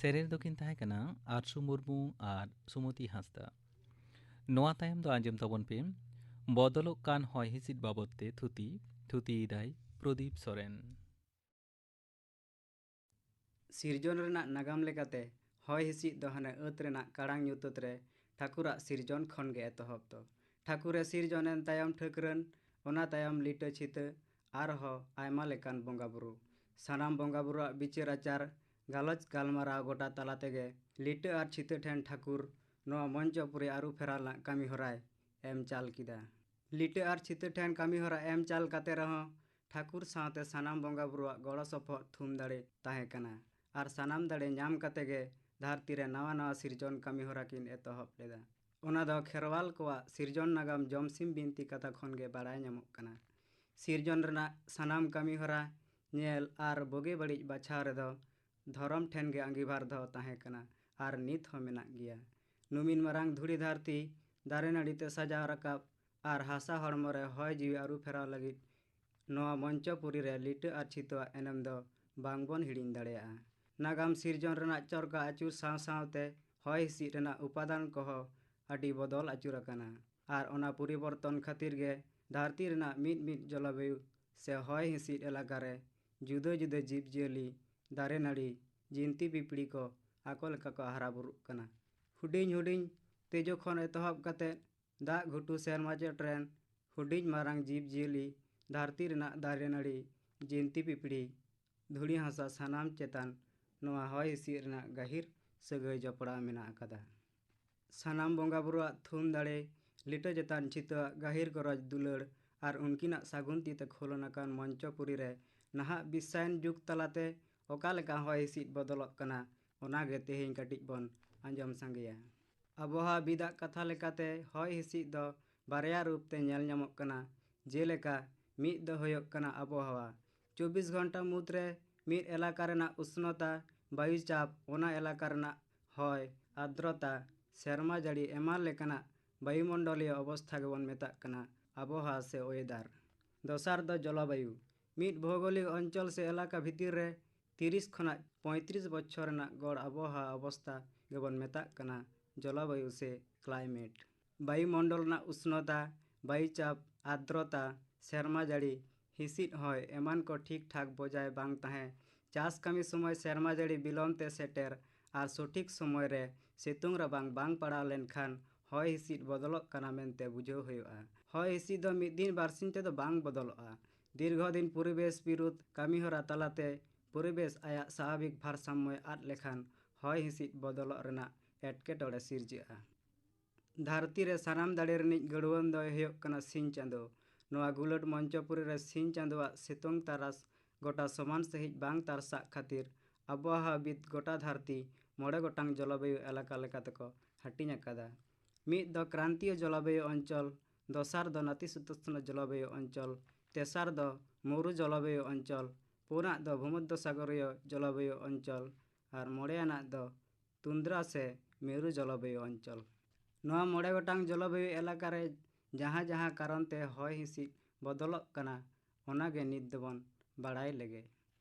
ᱥᱮᱨᱮᱧ ᱫᱚᱠᱤᱱ ᱛᱟᱦᱮᱸ ᱠᱟᱱᱟ ᱟᱨᱥᱩ ᱢᱩᱨᱢᱩ ᱟᱨ ᱥᱩᱢᱚᱛᱤ ᱦᱟᱸᱥᱫᱟ᱾ ᱱᱚᱣᱟ ᱛᱟᱭᱚᱢ ᱫᱚ ᱟᱸᱡᱚᱢ ᱛᱟᱵᱚᱱ ᱯᱮ ᱵᱚᱫᱚᱞᱚᱜ ᱠᱟᱱ ᱦᱚᱭ ᱦᱤᱸᱥᱤᱫ ᱵᱟᱵᱚᱫ ᱛᱮ ᱛᱷᱩᱛᱤ᱾ ᱛᱷᱩᱛᱤᱭᱮᱫᱟᱭ ᱯᱨᱚᱫᱤᱯ ᱥᱚᱨᱮᱱ᱾ ᱥᱤᱨᱡᱚᱱ ᱨᱮᱱᱟᱜ ᱱᱟᱜᱟᱢ ᱞᱮᱠᱟᱛᱮ ᱦᱚᱭ ᱦᱤᱸᱥᱤᱫ ᱫᱚ ᱦᱟᱱᱮ ᱟᱹᱛ ᱨᱮᱱᱟᱜ ᱠᱟᱲᱟᱝ ᱧᱩᱛᱟᱹᱛ ᱨᱮ ᱴᱷᱟᱹᱠᱩᱨᱟᱜ ᱥᱤᱨᱡᱚᱱ ᱠᱷᱚᱱ ᱜᱮ ᱮᱛᱚᱦᱚᱵ ᱫᱚ᱾ ᱴᱷᱟᱹᱠᱩᱨᱮ ᱥᱤᱨᱡᱚᱱ ᱮᱱ ᱛᱟᱭᱚᱢ ᱴᱷᱟᱹᱠᱨᱟᱹᱱ, ᱚᱱᱟ ᱛᱟᱭᱚᱢ ᱞᱤᱴᱟᱹ ᱪᱷᱤᱛᱟᱹ, ᱟᱨᱦᱚᱸ ᱟᱭᱢᱟ ᱞᱮᱠᱟᱱ ᱵᱚᱸᱜᱟ ᱵᱩᱨᱩ᱾ ᱥᱟᱱᱟᱢ ᱵᱚᱸᱜᱟ ᱵᱩᱨᱩᱣᱟᱜ ᱵᱤᱪᱟᱹᱨ ᱟᱪᱟᱨ, ᱜᱟᱞᱚᱪ ᱜᱟᱞᱢᱟᱨᱟᱣ ᱜᱚᱴᱟ ᱛᱟᱞᱟ ᱛᱮᱜᱮ ᱞᱤᱴᱟᱹ ᱟᱨ ᱪᱷᱤᱛᱟᱹ ᱴᱷᱮᱱ ᱴᱷᱟᱹᱠᱩᱨ ᱱᱚᱣᱟ ᱢᱚᱧᱪᱚᱯᱩᱨᱤ ᱟᱹᱨᱩ ᱯᱷᱮᱨᱟᱣ ᱨᱮᱱᱟᱜ ᱠᱟᱹᱢᱤ ᱦᱚᱨᱟᱭ ᱮᱢ ᱪᱟᱞ ᱠᱮᱫᱟ᱾ ᱞᱤᱴᱟᱹ ᱟᱨ ᱪᱷᱤᱛᱟᱹ ᱴᱷᱮᱱ ᱠᱟᱹᱢᱤ ᱦᱚᱨᱟ ᱮᱢ ᱪᱟᱞ ᱠᱟᱛᱮ ᱨᱮᱦᱚᱸ ᱴᱷᱟᱹᱠᱩᱨ ᱥᱟᱶᱛᱮ ᱥᱟᱱᱟᱢ ᱵᱚᱸᱜᱟ ᱵᱩᱨᱩᱣᱟᱜ ᱜᱚᱲᱚ ᱥᱚᱯᱚᱦᱚᱫ ᱛᱷᱩᱢ ᱫᱟᱲᱮ ᱛᱟᱦᱮᱸ ᱠᱟᱱᱟ ᱟᱨ ᱥᱟᱱᱟᱢ ᱫᱟᱲᱮ ᱧᱟᱢ ᱠᱟᱛᱮ ᱜᱮ ᱫᱷᱟᱹᱨᱛᱤ ᱨᱮ ᱱᱟᱣᱟ ᱱᱟᱣᱟ ᱥᱤᱨᱡᱚᱱ ᱠᱟᱹᱢᱤ ᱦᱚᱨᱟ ᱠᱤᱱ ᱮᱛᱚᱦᱚᱵ ᱞᱮᱫᱟ᱾ ᱚᱱᱟ ᱫᱚ ᱠᱷᱮᱨᱣᱟᱞ ᱠᱚᱣᱟᱜ ᱥᱤᱨᱡᱚᱱ ᱱᱟᱜᱟᱢ ᱡᱚᱢᱥᱤᱢ ᱵᱤᱱᱛᱤ ᱠᱟᱛᱷᱟ ᱠᱷᱚᱱ ᱜᱮ ᱵᱟᱲᱟᱭ ᱧᱟᱢᱚᱜ ᱠᱟᱱᱟ᱾ ᱥᱤᱨᱡᱚᱱ ᱨᱮᱱᱟᱜ ᱥᱟᱱᱟᱢ ᱠᱟᱹᱢᱤ ᱦᱚᱨᱟ ᱧᱮᱞ ᱟᱨ ᱵᱩᱜᱤ ᱵᱟᱹᱲᱤᱡ ᱵᱟᱪᱷᱟᱣ ᱨᱮᱫᱚ ᱫᱷᱚᱨᱚᱢ ᱴᱷᱮᱱ ᱜᱮ ᱟᱸᱜᱤᱵᱷᱟᱨ ᱫᱚ ᱛᱟᱦᱮᱸ ᱠᱟᱱᱟ ᱟᱨ ᱱᱤᱛ ᱦᱚᱸ ᱢᱮᱱᱟᱜ ᱜᱮᱭᱟ᱾ ᱱᱩᱢᱤᱱ ᱢᱟᱨᱟᱝ ᱫᱷᱩᱲᱤ ᱫᱷᱟᱹᱨᱛᱤ ᱫᱟᱨᱮ ᱱᱟᱹᱲᱤ ᱛᱮ ᱥᱟᱡᱟᱣ ᱨᱟᱠᱟᱵ ᱟᱨ ᱦᱟᱥᱟ ᱦᱚᱲᱢᱚ ᱨᱮ ᱦᱚᱭ ᱡᱤᱣᱤ ᱟᱹᱨᱩ ᱯᱷᱮᱨᱟᱣ ᱞᱟᱹᱜᱤᱫ ᱱᱚᱣᱟ ᱢᱚᱧᱪᱚᱯᱩᱨᱤ ᱨᱮ ᱞᱤᱴᱟᱹ ᱟᱨ ᱪᱷᱤᱛᱟᱹᱣᱟᱜ ᱮᱱᱮᱢ ᱫᱚ ᱵᱟᱝ ᱵᱚᱱ ᱦᱤᱲᱤᱧ ᱫᱟᱲᱮᱭᱟᱜᱼᱟ᱾ ᱱᱟᱜᱟᱢ ᱥᱤᱨᱡᱚᱱ ᱨᱮᱱᱟᱜ ᱪᱚᱨᱠᱟ ᱟᱹᱪᱩᱨ ᱥᱟᱶ ᱥᱟᱶᱛᱮ ᱦᱚᱭ ᱦᱤᱸᱥᱤᱫ ᱨᱮᱱᱟᱜ ᱩᱯᱟᱫᱟᱱ ᱠᱚᱦᱚᱸ ᱟᱹᱰᱤ ᱵᱚᱫᱚᱞ ᱟᱹᱪᱩᱨ ᱟᱠᱟᱱᱟ ᱟᱨ ᱚᱱᱟ ᱯᱚᱨᱤᱵᱚᱨᱛᱚᱱ ᱠᱷᱟᱹᱛᱤᱨ ᱜᱮ ᱫᱷᱟᱹᱨᱛᱤ ᱨᱮᱱᱟᱜ ᱢᱤᱫ ᱢᱤᱫ ᱡᱚᱞᱚᱵᱟᱭᱩ ᱥᱮ ᱦᱚᱭ ᱦᱤᱸᱥᱤᱫ ᱮᱞᱟᱠᱟ ᱨᱮ ᱡᱩᱫᱟᱹ ᱡᱩᱫᱟᱹ ᱡᱤᱵᱽᱼᱡᱤᱭᱟᱹᱞᱤ, ᱫᱟᱨᱮ ᱱᱟᱹᱲᱤ, ᱡᱤᱱᱛᱤ ᱯᱤᱯᱤᱲᱤ ᱠᱚ ᱟᱠᱚ ᱞᱮᱠᱟ ᱠᱚ ᱦᱟᱨᱟ ᱵᱩᱨᱩᱜ ᱠᱟᱱᱟ᱾ ᱦᱩᱰᱤᱧ ᱦᱩᱰᱤᱧ ᱛᱮᱡᱳ ᱠᱷᱚᱱ ᱮᱛᱚᱦᱚᱵ ᱠᱟᱛᱮ ᱫᱟᱜ ᱜᱷᱩᱴᱩ ᱥᱮᱨᱢᱟ ᱪᱚᱴ ᱨᱮᱱ ᱦᱩᱰᱤᱧ ᱢᱟᱨᱟᱝ ᱡᱤᱵᱽ ᱡᱤᱭᱟᱹᱞᱤ, ᱫᱷᱟᱹᱨᱛᱤ ᱨᱮᱱᱟᱜ ᱫᱟᱨᱮ ᱱᱟᱹᱲᱤ, ᱡᱤᱱᱛᱤ ᱯᱤᱯᱤᱲᱤ, ᱫᱷᱩᱲᱤ ᱦᱟᱥᱟ ᱥᱟᱱᱟᱢ ᱪᱮᱛᱟᱱ ᱱᱚᱣᱟ ᱦᱚᱭ ᱦᱤᱸᱥᱤᱫ ᱨᱮᱱᱟᱜ ᱜᱟᱹᱦᱤᱨ ᱥᱟᱹᱜᱟᱹᱭ ᱡᱚᱯᱲᱟᱣ ᱢᱮᱱᱟᱜ ᱟᱠᱟᱫᱟ᱾ ᱥᱟᱱᱟᱢ ᱵᱚᱸᱜᱟ ᱵᱩᱨᱩᱣᱟᱜ ᱛᱷᱩᱢ ᱫᱟᱲᱮ, ᱞᱤᱴᱟᱹ ᱪᱮᱛᱟᱱ ᱪᱷᱤᱛᱟᱹᱣᱟᱜ ᱜᱟᱹᱦᱤᱨ ᱜᱚᱨᱚᱡᱽ ᱫᱩᱞᱟᱹᱲ ᱟᱨ ᱩᱱᱠᱤᱱᱟᱜ ᱥᱟᱹᱜᱩᱱ ᱛᱤ ᱛᱮ ᱠᱷᱚᱞᱚᱱ ᱟᱠᱟᱱ ᱢᱚᱧᱪᱚᱯᱩᱨᱤ ᱨᱮ ᱱᱟᱦᱟᱜ ᱵᱤᱥᱥᱟᱭᱚᱱ ᱡᱩᱜᱽ ᱛᱟᱞᱟᱛᱮ ᱚᱠᱟ ᱞᱮᱠᱟ ᱦᱚᱭ ᱦᱤᱸᱥᱤᱫ ᱵᱚᱫᱚᱞᱚᱜ ᱠᱟᱱᱟ, ᱚᱱᱟ ᱜᱮ ᱛᱮᱦᱮᱧ ᱠᱟᱹᱴᱤᱡ ᱵᱚᱱ ᱟᱸᱡᱚᱢ ᱥᱟᱸᱜᱮᱭᱟ᱾ ᱟᱵᱚᱦᱟᱣᱟ ᱵᱤᱫᱟᱜ ᱠᱟᱛᱷᱟ ᱞᱮᱠᱟᱛᱮ ᱦᱚᱭ ᱦᱤᱸᱥᱤᱫ ᱫᱚ ᱵᱟᱨᱭᱟ ᱨᱩᱯ ᱛᱮ ᱧᱮᱞ ᱧᱟᱢᱚᱜ ᱠᱟᱱᱟ, ᱡᱮᱞᱮᱠᱟ ᱢᱤᱫ ᱫᱚ ᱦᱩᱭᱩᱜ ᱠᱟᱱᱟ ᱟᱵᱚᱦᱟᱣᱟ᱾ ᱪᱚᱵᱵᱤᱥ ᱜᱷᱚᱱᱴᱟ ᱢᱩᱫᱽᱨᱮ ᱢᱤᱫ ᱮᱞᱟᱠᱟ ᱨᱮᱱᱟᱜ ᱩᱥᱱᱚᱛᱟ, ᱵᱟᱭᱩ ᱪᱟᱯ, ᱚᱱᱟ ᱮᱞᱟᱠᱟ ᱨᱮᱱᱟᱜ ᱦᱚᱭ, ᱟᱨᱫᱨᱚᱛᱟ, ᱥᱮᱨᱢᱟ ᱡᱟᱹᱲᱤ ᱮᱢᱟᱱ ᱞᱮᱠᱟᱱᱟᱜ ᱵᱟᱭᱩᱢᱚᱱᱰᱚᱞᱤᱭᱚ ᱚᱵᱚᱥᱛᱷᱟ ᱜᱮᱵᱚᱱ ᱢᱮᱛᱟᱜ ᱠᱟᱱᱟ ᱟᱵᱚᱦᱟᱣᱟ ᱥᱮ ᱳᱭᱮᱫᱟᱨ᱾ ᱫᱚᱥᱟᱨ ᱫᱚ ᱡᱚᱞᱚᱵᱟᱭᱩ᱾ ᱢᱤᱫ ᱵᱷᱳᱜᱳᱞᱤᱠ ᱚᱧᱪᱚᱞ ᱥᱮ ᱮᱞᱟᱠᱟ ᱵᱷᱤᱛᱤᱨ ᱨᱮ ᱛᱤᱨᱤᱥ ᱠᱷᱚᱱᱟᱜ ᱯᱚᱸᱭᱛᱨᱤᱥ ᱵᱚᱪᱷᱚᱨ ᱨᱮᱱᱟᱜ ᱜᱚᱲ ᱟᱵᱚᱦᱟᱣᱟ ᱚᱵᱚᱥᱛᱟ ᱜᱮᱵᱚᱱ ᱢᱮᱛᱟᱜ ᱠᱟᱱᱟ ᱡᱚᱞᱚᱵᱟᱭᱩ ᱥᱮ ᱠᱞᱟᱭᱢᱮᱴ᱾ ᱵᱟᱭᱩᱢᱚᱱᱰᱚᱞ ᱨᱮᱱᱟᱜ ᱩᱥᱱᱚᱛᱟ, ᱵᱟᱭᱩᱪᱟᱯ, ᱟᱨᱫᱨᱚᱛᱟ, ᱥᱮᱨᱢᱟ ᱡᱟᱹᱲᱤ, ᱦᱤᱸᱥᱤᱫ ᱦᱚᱭ ᱮᱢᱟᱱ ᱠᱚ ᱴᱷᱤᱠ ᱴᱷᱟᱠ ᱵᱚᱡᱟᱭ ᱵᱟᱝ ᱛᱟᱦᱮᱸ, ᱪᱟᱥ ᱠᱟᱹᱢᱤ ᱥᱚᱢᱚᱭ ᱥᱮᱨᱢᱟ ᱡᱟᱹᱲᱤ ᱵᱤᱞᱚᱢ ᱛᱮ ᱥᱮᱴᱮᱨ ᱟᱨ ᱥᱚᱴᱷᱤᱠ ᱥᱚᱢᱚᱭ ᱨᱮ ᱥᱤᱛᱩᱝ ᱨᱟᱵᱟᱝ ᱵᱟᱝ ᱯᱟᱲᱟᱣ ᱞᱮᱱᱠᱷᱟᱱ ᱦᱚᱭ ᱦᱤᱸᱥᱤᱫ ᱵᱚᱫᱚᱞᱚᱜ ᱠᱟᱱᱟ ᱢᱮᱱᱛᱮ ᱵᱩᱡᱷᱟᱹᱣ ᱦᱩᱭᱩᱜᱼᱟ᱾ ᱦᱚᱭ ᱦᱤᱸᱥᱤᱫ ᱫᱚ ᱢᱤᱫ ᱫᱤᱱ ᱵᱟᱨᱥᱤᱧ ᱛᱮᱫᱚ ᱵᱟᱝ ᱵᱚᱫᱚᱞᱚᱜᱼᱟ᱾ ᱫᱤᱨᱜᱷᱚ ᱫᱤᱱ ᱯᱚᱨᱤᱵᱮᱥ ᱵᱤᱨᱩᱫᱷ ᱠᱟᱹᱢᱤᱦᱚᱨᱟ ᱛᱟᱞᱟᱛᱮ ᱯᱚᱨᱤᱵᱮᱥ ᱟᱭᱟᱜ ᱥᱟᱵᱷᱟᱵᱤᱠ ᱵᱷᱟᱨᱥᱟᱢᱢᱚᱭ ᱟᱫ ᱞᱮᱠᱷᱟᱱ ᱦᱚᱭ ᱦᱤᱸᱥᱤᱫ ᱵᱚᱫᱚᱞᱚᱜ ᱨᱮᱱᱟᱜ ᱮᱴᱠᱮᱴᱚᱬᱮ ᱥᱤᱨᱡᱟᱹᱜᱼᱟ᱾ ᱫᱷᱟᱹᱨᱛᱤ ᱨᱮ ᱥᱟᱱᱟᱢ ᱫᱟᱲᱮ ᱨᱤᱱᱤᱡ ᱜᱟᱹᱲᱣᱟᱹᱱ ᱫᱚᱭ ᱦᱩᱭᱩᱜ ᱠᱟᱱᱟ ᱥᱤᱧ ᱪᱟᱸᱫᱚ᱾ ᱱᱚᱣᱟ ᱜᱩᱞᱟᱹᱴ ᱢᱚᱧᱪᱚᱯᱩᱨᱤ ᱨᱮ ᱥᱤᱧ ᱪᱟᱸᱫᱚᱣᱟᱜ ᱥᱤᱛᱩᱝ ᱛᱟᱨᱟᱥ ᱜᱚᱴᱟ ᱥᱚᱢᱟᱱ ᱥᱟᱹᱦᱤᱡ ᱵᱟᱝ ᱛᱟᱨᱥᱟᱜ ᱠᱷᱟᱹᱛᱤᱨ ᱟᱵᱚᱦᱟᱣᱟᱵᱤᱫ ᱜᱚᱴᱟ ᱫᱷᱟᱹᱨᱛᱤ ᱢᱚᱬᱮ ᱜᱚᱴᱟᱝ ᱡᱚᱞᱚᱵᱟᱭᱩ ᱮᱞᱟᱠᱟ ᱞᱮᱠᱟ ᱛᱮᱠᱚ ᱦᱟᱹᱴᱤᱧ ᱟᱠᱟᱫᱟ᱾ ᱢᱤᱫ ᱫᱚ ᱠᱨᱟᱱᱛᱤᱭᱚ ᱡᱚᱞᱚᱵᱟᱭᱩ ᱚᱧᱪᱚᱞ, ᱫᱚᱥᱟᱨ ᱫᱚ ᱱᱟᱛᱤᱥᱤᱛᱳᱥᱱᱚ ᱡᱚᱞᱚᱵᱟᱭᱩ ᱚᱧᱪᱚᱞ, ᱛᱮᱥᱟᱨ ᱫᱚ ᱢᱩᱨᱩ ᱡᱚᱞᱚᱵᱟᱭᱩ ᱚᱧᱪᱚᱞ, ᱯᱩᱱᱟᱜ ᱫᱚ ᱵᱷᱩᱢᱚᱫᱽᱫᱚ ᱥᱟᱜᱚᱨᱤᱭᱚ ᱡᱚᱞᱚᱵᱟᱭᱩ ᱚᱧᱪᱚᱞ ᱟᱨ ᱢᱚᱬᱮᱭᱟᱱᱟᱜ ᱫᱚ ᱛᱩᱱᱫᱽᱨᱟ ᱥᱮ ᱢᱮᱨᱩ ᱡᱚᱞᱚᱵᱟᱭᱩ ᱚᱧᱪᱚᱞ᱾ ᱱᱚᱣᱟ ᱢᱚᱬᱮ ᱜᱚᱴᱟᱝ ᱡᱚᱞᱚᱵᱟᱭᱩ ᱮᱞᱟᱠᱟ ᱨᱮ ᱡᱟᱦᱟᱸ ᱡᱟᱦᱟᱸ ᱠᱟᱨᱚᱱ ᱛᱮ ᱦᱚᱭ ᱦᱤᱸᱥᱤᱫ ᱵᱚᱫᱚᱞᱚᱜ ᱠᱟᱱᱟ, ᱚᱱᱟ ᱜᱮ ᱱᱤᱛ ᱫᱚᱵᱚᱱ ᱵᱟᱲᱟᱭ ᱞᱮᱜᱮ᱾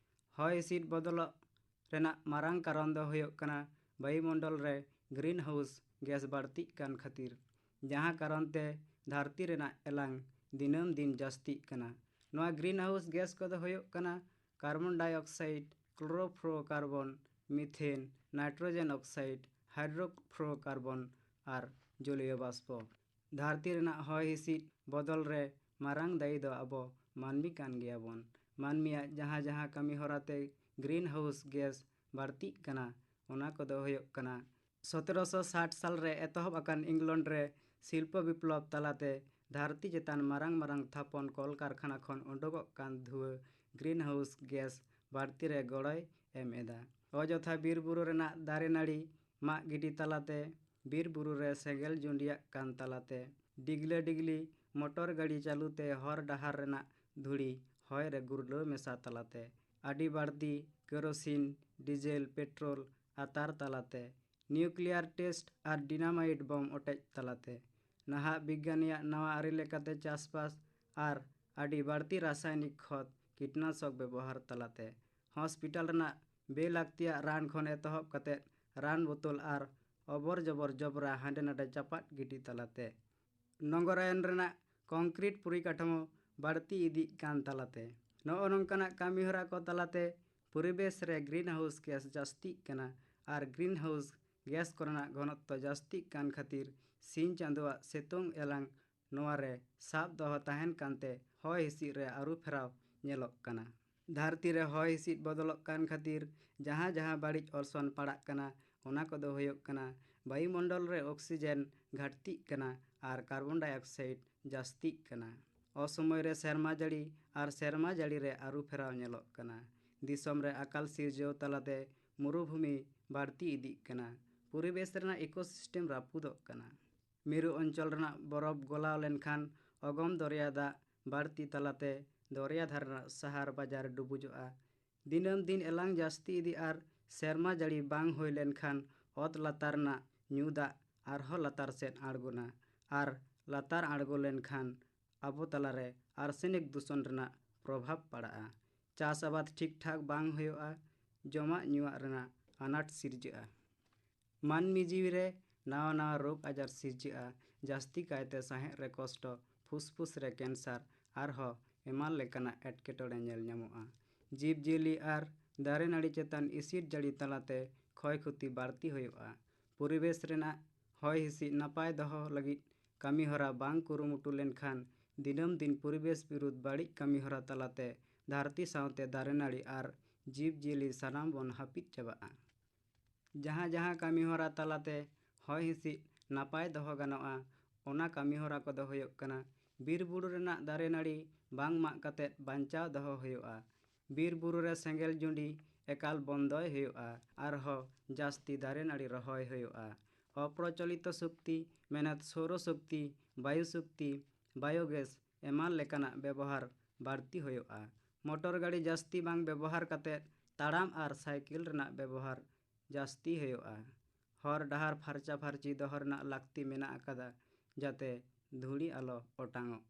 ᱦᱚᱭ ᱦᱤᱸᱥᱤᱫ ᱵᱚᱫᱚᱞᱚᱜ ᱨᱮᱱᱟᱜ ᱢᱟᱨᱟᱝ ᱠᱟᱨᱚᱱ ᱫᱚ ᱦᱩᱭᱩᱜ ᱠᱟᱱᱟ ᱵᱟᱭᱩᱢᱚᱱᱰᱚᱞ ᱨᱮ ᱜᱨᱤᱱ ᱦᱟᱣᱩᱥ ᱜᱮᱥ ᱵᱟᱹᱲᱛᱤᱜ ᱠᱟᱱ ᱠᱷᱟᱹᱛᱤᱨ, ᱡᱟᱦᱟᱸ ᱠᱟᱨᱚᱱ ᱛᱮ ᱫᱷᱟᱹᱨᱛᱤ ᱨᱮᱱᱟᱜ ᱮᱞᱟᱝ ᱫᱤᱱᱟᱹᱢ ᱫᱤᱱ ᱡᱟᱹᱥᱛᱤᱜ ᱠᱟᱱᱟ᱾ ᱱᱚᱣᱟ ᱜᱨᱤᱱ ᱦᱟᱣᱩᱥ ᱜᱮᱥ ᱠᱚᱫᱚ ᱦᱩᱭᱩᱜ ᱠᱟᱱᱟ ᱠᱟᱨᱵᱚᱱ ᱰᱟᱭᱚᱠᱥᱟᱭᱤᱰ, ᱠᱞᱳᱨᱳᱯᱷᱞᱳᱨᱳᱠᱟᱨᱵᱚᱱ, ᱢᱤᱛᱷᱮᱱ, ᱱᱟᱭᱴᱨᱳᱡᱮᱱ ᱚᱠᱥᱟᱭᱤᱰ, ᱦᱟᱭᱰᱨᱳᱠᱞᱳᱨᱳᱠᱟᱨᱵᱚᱱ ᱟᱨ ᱡᱚᱞᱤᱭᱚ ᱵᱟᱥᱯᱚ᱾ ᱫᱷᱟᱹᱨᱛᱤ ᱨᱮᱱᱟᱜ ᱦᱚᱭ ᱦᱤᱸᱥᱤᱫ ᱵᱚᱫᱚᱞ ᱨᱮ ᱢᱟᱨᱟᱝ ᱫᱟᱹᱭᱤ ᱫᱚ ᱟᱵᱚ ᱢᱟᱹᱱᱢᱤ ᱠᱟᱱ ᱜᱮᱭᱟᱵᱚᱱ᱾ ᱢᱟᱹᱱᱢᱤᱭᱟᱜ ᱡᱟᱦᱟᱸ ᱡᱟᱦᱟᱸ ᱠᱟᱹᱢᱤ ᱦᱚᱨᱟ ᱛᱮ ᱜᱨᱤᱱ ᱦᱟᱣᱩᱥ ᱜᱮᱥ ᱵᱟᱹᱲᱛᱤᱜ ᱠᱟᱱᱟ, ᱚᱱᱟ ᱠᱚᱫᱚ ᱦᱩᱭᱩᱜ ᱠᱟᱱᱟ ᱥᱚᱛᱨᱚᱥᱚ ᱥᱟᱴ ᱥᱟᱞ ᱨᱮ ᱮᱛᱚᱦᱚᱵ ᱟᱠᱟᱱ ᱤᱝᱞᱚᱱᱰ ᱨᱮ ᱥᱤᱞᱯᱚ ᱵᱤᱯᱞᱚᱵ ᱛᱟᱞᱟᱛᱮ ᱫᱷᱟᱹᱨᱛᱤ ᱪᱮᱛᱟᱱ ᱢᱟᱨᱟᱝ ᱢᱟᱨᱟᱝ ᱛᱷᱟᱯᱚᱱ ᱠᱚᱞᱠᱟᱨᱠᱷᱟᱱᱟ ᱠᱷᱚᱱ ᱩᱰᱩᱠᱚᱜ ᱠᱟᱱ ᱫᱷᱩᱣᱟᱹ ᱜᱨᱤᱱ ᱦᱟᱣᱩᱥ ᱜᱮᱥ ᱵᱟᱹᱲᱛᱤ ᱨᱮ ᱜᱚᱲᱚᱭ ᱮᱢ ᱮᱫᱟ᱾ ᱚᱡᱚᱛᱷᱟ ᱵᱤᱨ ᱵᱩᱨᱩ ᱨᱮᱱᱟᱜ ᱫᱟᱨᱮ ᱱᱟᱹᱲᱤ ᱢᱟᱜ ᱜᱤᱰᱤ ᱛᱟᱞᱟᱛᱮ, ᱵᱤᱨ ᱵᱩᱨᱩ ᱨᱮ ᱥᱮᱸᱜᱮᱞ ᱡᱩᱸᱰᱤᱭᱟᱜ ᱠᱟᱱ ᱛᱟᱞᱟᱛᱮ, ᱰᱤᱜᱽᱞᱟᱹ ᱰᱤᱜᱽᱞᱤ ᱢᱚᱴᱚᱨ ᱜᱟᱹᱰᱤ ᱪᱟᱹᱞᱩᱛᱮ ᱦᱚᱨ ᱰᱟᱦᱟᱨ ᱨᱮᱱᱟᱜ ᱫᱷᱩᱲᱤ ᱦᱚᱭ ᱨᱮ ᱜᱩᱨᱞᱟᱹᱣ ᱢᱮᱥᱟ ᱛᱟᱞᱟᱛᱮ, ᱟᱹᱰᱤ ᱵᱟᱹᱲᱛᱤ ᱠᱮᱨᱳᱥᱤᱱ, ᱰᱤᱡᱮᱞ, ᱯᱮᱴᱨᱳᱞ ᱟᱛᱟᱨ ᱛᱟᱞᱟᱛᱮ, ᱱᱤᱭᱩᱠᱞᱤᱭᱟᱨ ᱴᱮᱥᱴ ᱟᱨ ᱰᱤᱱᱟᱢᱟᱭᱤᱴ ᱵᱚᱢ ᱚᱴᱮᱡ ᱛᱟᱞᱟᱛᱮ, ᱱᱟᱦᱟᱜ ᱵᱤᱜᱽᱜᱟᱱᱤᱭᱟᱜ ᱱᱟᱣᱟ ᱟᱹᱨᱤ ᱞᱮᱠᱟᱛᱮ ᱪᱟᱥᱵᱟᱥ ᱟᱨ ᱟᱹᱰᱤ ᱵᱟᱹᱲᱛᱤ ᱨᱟᱥᱟᱭᱱᱤᱠ ᱠᱷᱚᱛ ᱠᱤᱴᱱᱟᱥᱚᱠ ᱵᱮᱵᱚᱦᱟᱨ ᱛᱟᱞᱟᱛᱮ, ᱦᱚᱥᱯᱤᱴᱟᱞ ᱨᱮᱱᱟᱜ ᱵᱮᱼᱞᱟᱹᱠᱛᱤᱭᱟᱜ ᱨᱟᱱ ᱠᱷᱚᱱ ᱮᱛᱚᱦᱚᱵ ᱠᱟᱛᱮ ᱨᱟᱱ ᱵᱳᱛᱳᱞ ᱟᱨ ᱚᱵᱚᱨ ᱡᱚᱵᱚᱨ ᱡᱚᱵᱽᱨᱟ ᱦᱟᱸᱰᱮ ᱱᱟᱰᱮ ᱪᱟᱯᱟᱫ ᱜᱤᱰᱤ ᱛᱟᱞᱟᱛᱮ, ᱱᱚᱜᱚᱨᱟᱭᱚᱱ ᱨᱮᱱᱟᱜ ᱠᱚᱝᱠᱨᱤᱴ ᱯᱚᱨᱤᱠᱟᱴᱷᱟᱢᱳ ᱵᱟᱹᱲᱛᱤ ᱤᱫᱤᱜ ᱠᱟᱱ ᱛᱟᱞᱟᱛᱮ, ᱱᱚᱜᱼᱚ ᱱᱚᱝᱠᱟᱱᱟᱜ ᱠᱟᱹᱢᱤᱦᱚᱨᱟ ᱠᱚ ᱛᱟᱞᱟᱛᱮ ᱯᱚᱨᱤᱵᱮᱥ ᱨᱮ ᱜᱨᱤᱱ ᱦᱟᱣᱩᱥ ᱜᱮᱥ ᱡᱟᱹᱥᱛᱤᱜ ᱠᱟᱱᱟ ᱟᱨ ᱜᱨᱤᱱ ᱦᱟᱣᱩᱥ ᱜᱮᱥ ᱠᱚᱨᱮᱱᱟᱜ ᱜᱷᱚᱱᱚᱛᱛᱚ ᱡᱟᱹᱥᱛᱤᱜ ᱠᱟᱱ ᱠᱷᱟᱹᱛᱤᱨ ᱥᱤᱧ ᱪᱟᱸᱫᱳᱣᱟᱜ ᱥᱤᱛᱩᱝ ᱮᱞᱟᱝ ᱱᱚᱣᱟ ᱨᱮ ᱥᱟᱵ ᱫᱚᱦᱚ ᱛᱟᱦᱮᱱ ᱠᱟᱱᱛᱮ ᱦᱚᱭ ᱦᱤᱸᱥᱤᱫ ᱨᱮ ᱟᱹᱨᱩ ᱯᱷᱮᱨᱟᱣ ᱧᱮᱞᱚᱜ ᱠᱟᱱᱟ᱾ ᱫᱷᱟᱹᱨᱛᱤ ᱨᱮ ᱦᱚᱭ ᱦᱤᱸᱥᱤᱫ ᱵᱚᱫᱚᱞᱚᱜ ᱠᱟᱱ ᱠᱷᱟᱹᱛᱤᱨ ᱡᱟᱦᱟᱸ ᱡᱟᱦᱟᱸ ᱵᱟᱹᱲᱤᱡ ᱚᱨᱥᱚᱝ ᱯᱟᱲᱟᱜ ᱠᱟᱱᱟ, ᱚᱱᱟ ᱠᱚᱫᱚ ᱦᱩᱭᱩᱜ ᱠᱟᱱᱟ ᱵᱟᱭᱩᱢᱚᱱᱰᱚᱞ ᱨᱮ ᱚᱠᱥᱤᱡᱮᱱ ᱜᱷᱟᱴᱛᱤᱜ ᱠᱟᱱᱟ ᱟᱨ ᱠᱟᱨᱵᱚᱱ ᱰᱟᱭ ᱚᱠᱥᱟᱭᱤᱰ ᱡᱟᱹᱥᱛᱤᱜ ᱠᱟᱱᱟ᱾ ᱚᱥᱚᱢᱚᱭ ᱨᱮ ᱥᱮᱨᱢᱟ ᱡᱟᱹᱲᱤ ᱟᱨ ᱥᱮᱨᱢᱟ ᱡᱟᱹᱲᱤ ᱨᱮ ᱟᱹᱨᱩ ᱯᱷᱮᱨᱟᱣ ᱧᱮᱞᱚᱜ ᱠᱟᱱᱟ᱾ ᱫᱤᱥᱚᱢ ᱨᱮ ᱟᱠᱟᱞ ᱥᱤᱨᱡᱟᱹᱣ ᱛᱟᱞᱟᱛᱮ ᱢᱩᱨᱩᱵᱷᱩᱢᱤ ᱵᱟᱹᱲᱛᱤ ᱤᱫᱤᱜ ᱠᱟᱱᱟ᱾ ᱯᱚᱨᱤᱵᱮᱥ ᱨᱮᱱᱟᱜ ᱤᱠᱳᱥᱤᱥᱴᱮᱢ ᱨᱟᱹᱯᱩᱫᱚᱜ ᱠᱟᱱᱟ᱾ ᱢᱤᱨᱩ ᱚᱧᱪᱚᱞ ᱨᱮᱱᱟᱜ ᱵᱚᱨᱚᱯ ᱜᱚᱞᱟᱣ ᱞᱮᱱᱠᱷᱟᱱ ᱚᱜᱚᱢ ᱫᱚᱨᱭᱟ ᱫᱟᱜ ᱵᱟᱹᱲᱛᱤ ᱛᱟᱞᱟᱛᱮ ᱫᱚᱨᱭᱟ ᱫᱷᱟᱨᱮ ᱨᱮᱱᱟᱜ ᱥᱟᱦᱟᱨ ᱵᱟᱡᱟᱨ ᱰᱩᱵᱩᱡᱚᱜᱼᱟ᱾ ᱫᱤᱱᱟᱹᱢ ᱫᱤᱱ ᱮᱞᱟᱝ ᱡᱟᱹᱥᱛᱤ ᱤᱫᱤ ᱟᱨ ᱥᱮᱨᱢᱟ ᱡᱟᱹᱲᱤ ᱵᱟᱝ ᱦᱩᱭ ᱞᱮᱱᱠᱷᱟᱱ ᱚᱛ ᱞᱟᱛᱟᱨ ᱨᱮᱱᱟᱜ ᱧᱩ ᱫᱟᱜ ᱟᱨᱦᱚᱸ ᱞᱟᱛᱟᱨ ᱥᱮᱫ ᱟᱬᱜᱚᱱᱟ ᱟᱨ ᱞᱟᱛᱟᱨ ᱟᱬᱜᱚ ᱞᱮᱱᱠᱷᱟᱱ ᱟᱵᱚ ᱛᱟᱞᱟᱨᱮ ᱟᱨᱥᱮᱱᱤᱠ ᱫᱩᱥᱚᱱ ᱨᱮᱱᱟᱜ ᱯᱨᱚᱵᱷᱟᱵᱽ ᱯᱟᱲᱟᱜᱼᱟ᱾ ᱪᱟᱥ ᱟᱵᱟᱫ ᱴᱷᱤᱠ ᱴᱷᱟᱠ ᱵᱟᱝ ᱦᱩᱭᱩᱜᱼᱟ᱾ ᱡᱚᱢᱟᱜ ᱧᱩᱣᱟᱜ ᱨᱮᱱᱟᱜ ᱟᱱᱟᱴ ᱥᱤᱨᱡᱟᱹᱜᱼᱟ᱾ ᱢᱟᱹᱱᱢᱤ ᱡᱤᱣᱤ ᱨᱮ ᱱᱟᱣᱟ ᱱᱟᱣᱟ ᱨᱳᱜᱽ ᱟᱡᱟᱨ ᱥᱤᱨᱡᱟᱹᱜᱼᱟ, ᱡᱟᱹᱥᱛᱤ ᱠᱟᱭᱛᱮ ᱥᱟᱦᱮᱫ ᱨᱮ ᱠᱚᱥᱴᱚ, ᱯᱷᱩᱥᱯᱷᱩᱥ ᱨᱮ ᱠᱮᱱᱥᱟᱨ, ᱟᱨᱦᱚᱸ ᱮᱢᱟᱱ ᱞᱮᱠᱟᱱᱟᱜ ᱮᱴᱠᱮᱴᱚᱬᱮ ᱧᱮᱞ ᱧᱟᱢᱚᱜᱼᱟ᱾ ᱡᱤᱵᱽᱼᱡᱤᱭᱟᱹᱞᱤ ᱟᱨ ᱫᱟᱨᱮ ᱱᱟᱹᱲᱤ ᱪᱮᱛᱟᱱ ᱮᱥᱤᱰ ᱡᱟᱹᱲᱤ ᱛᱟᱞᱟᱛᱮ ᱠᱷᱚᱭ ᱠᱷᱚᱛᱤ ᱵᱟᱹᱲᱛᱤ ᱦᱩᱭᱩᱜᱼᱟ᱾ ᱯᱚᱨᱤᱵᱮᱥ ᱨᱮᱱᱟᱜ ᱦᱚᱭ ᱦᱤᱸᱥᱤᱫ ᱱᱟᱯᱟᱭ ᱫᱚᱦᱚ ᱞᱟᱹᱜᱤᱫ ᱠᱟᱹᱢᱤᱦᱚᱨᱟ ᱵᱟᱝ ᱠᱩᱨᱩᱢᱩᱴᱩ ᱞᱮᱱᱠᱷᱟᱱ ᱫᱤᱱᱟᱹᱢ ᱫᱤᱱ ᱯᱚᱨᱤᱵᱮᱥ ᱵᱤᱨᱩᱫᱷ ᱵᱟᱹᱲᱤᱡ ᱠᱟᱹᱢᱤᱦᱚᱨᱟ ᱛᱟᱞᱟᱛᱮ ᱫᱷᱟᱹᱨᱛᱤ ᱥᱟᱶᱛᱮ ᱫᱟᱨᱮ ᱱᱟᱹᱲᱤ ᱟᱨ ᱡᱤᱵᱽᱼᱡᱤᱭᱟᱹᱞᱤ ᱥᱟᱱᱟᱢ ᱵᱚᱱ ᱦᱟᱹᱯᱤᱫ ᱪᱟᱵᱟᱜᱼᱟ᱾ ᱡᱟᱦᱟᱸ ᱡᱟᱦᱟᱸ ᱠᱟᱹᱢᱤᱦᱚᱨᱟ ᱛᱟᱞᱟᱛᱮ ᱦᱚᱭ ᱦᱤᱸᱥᱤᱫ ᱱᱟᱯᱟᱭ ᱫᱚᱦᱚ ᱜᱟᱱᱚᱜᱼᱟ, ᱚᱱᱟ ᱠᱟᱹᱢᱤᱦᱚᱨᱟ ᱠᱚᱫᱚ ᱦᱩᱭᱩᱜ ᱠᱟᱱᱟ ᱵᱤᱨ ᱵᱩᱨᱩ ᱨᱮᱱᱟᱜ ᱫᱟᱨᱮ ᱱᱟᱹᱲᱤ ᱵᱟᱝ ᱢᱟᱜ ᱠᱟᱛᱮ ᱵᱟᱧᱪᱟᱣ ᱫᱚᱦᱚ ᱦᱩᱭᱩᱜᱼᱟ᱾ ᱵᱤᱨ ᱵᱩᱨᱩ ᱨᱮ ᱥᱮᱸᱜᱮᱞ ᱡᱩᱸᱰᱤ ᱮᱠᱟᱞ ᱵᱚᱱᱫᱚᱭ ᱦᱩᱭᱩᱜᱼᱟ᱾ ᱟᱨᱦᱚᱸ ᱡᱟᱹᱥᱛᱤ ᱫᱟᱨᱮ ᱱᱟᱹᱲᱤ ᱨᱚᱦᱚᱭ ᱦᱩᱭᱩᱜᱼᱟ᱾ ᱚᱯᱨᱚᱪᱚᱞᱤᱛᱚ ᱥᱚᱠᱛᱤ ᱢᱮᱱᱮᱫ ᱥᱳᱨᱚ ᱥᱚᱠᱛᱤ, ᱵᱟᱭᱩ ᱥᱚᱠᱛᱤ, ᱵᱟᱭᱳᱜᱮᱥ ᱮᱢᱟᱱ ᱞᱮᱠᱟᱱᱟᱜ ᱵᱮᱵᱚᱦᱟᱨ ᱵᱟᱹᱲᱛᱤ ᱦᱩᱭᱩᱜᱼᱟ᱾ ᱢᱚᱴᱚᱨ ᱜᱟᱹᱰᱤ ᱡᱟᱹᱥᱛᱤ ᱵᱟᱝ ᱵᱮᱵᱚᱦᱟᱨ ᱠᱟᱛᱮ ᱛᱟᱲᱟᱢ ᱟᱨ ᱥᱟᱭᱠᱮᱞ ᱨᱮᱱᱟᱜ ᱵᱮᱵᱚᱦᱟᱨ ᱡᱟᱹᱥᱛᱤ ᱦᱩᱭᱩᱜᱼᱟ᱾ ᱦᱚᱨ ᱰᱟᱦᱟᱨ ᱯᱷᱟᱨᱪᱟ ᱯᱷᱟᱹᱨᱪᱤ ᱫᱚᱦᱚ ᱨᱮᱱᱟᱜ ᱞᱟᱹᱠᱛᱤ ᱢᱮᱱᱟᱜ ᱟᱠᱟᱫᱟ, ᱡᱟᱛᱮ ᱫᱷᱩᱲᱤ ᱟᱞᱚ ᱚᱴᱟᱝᱚᱜ᱾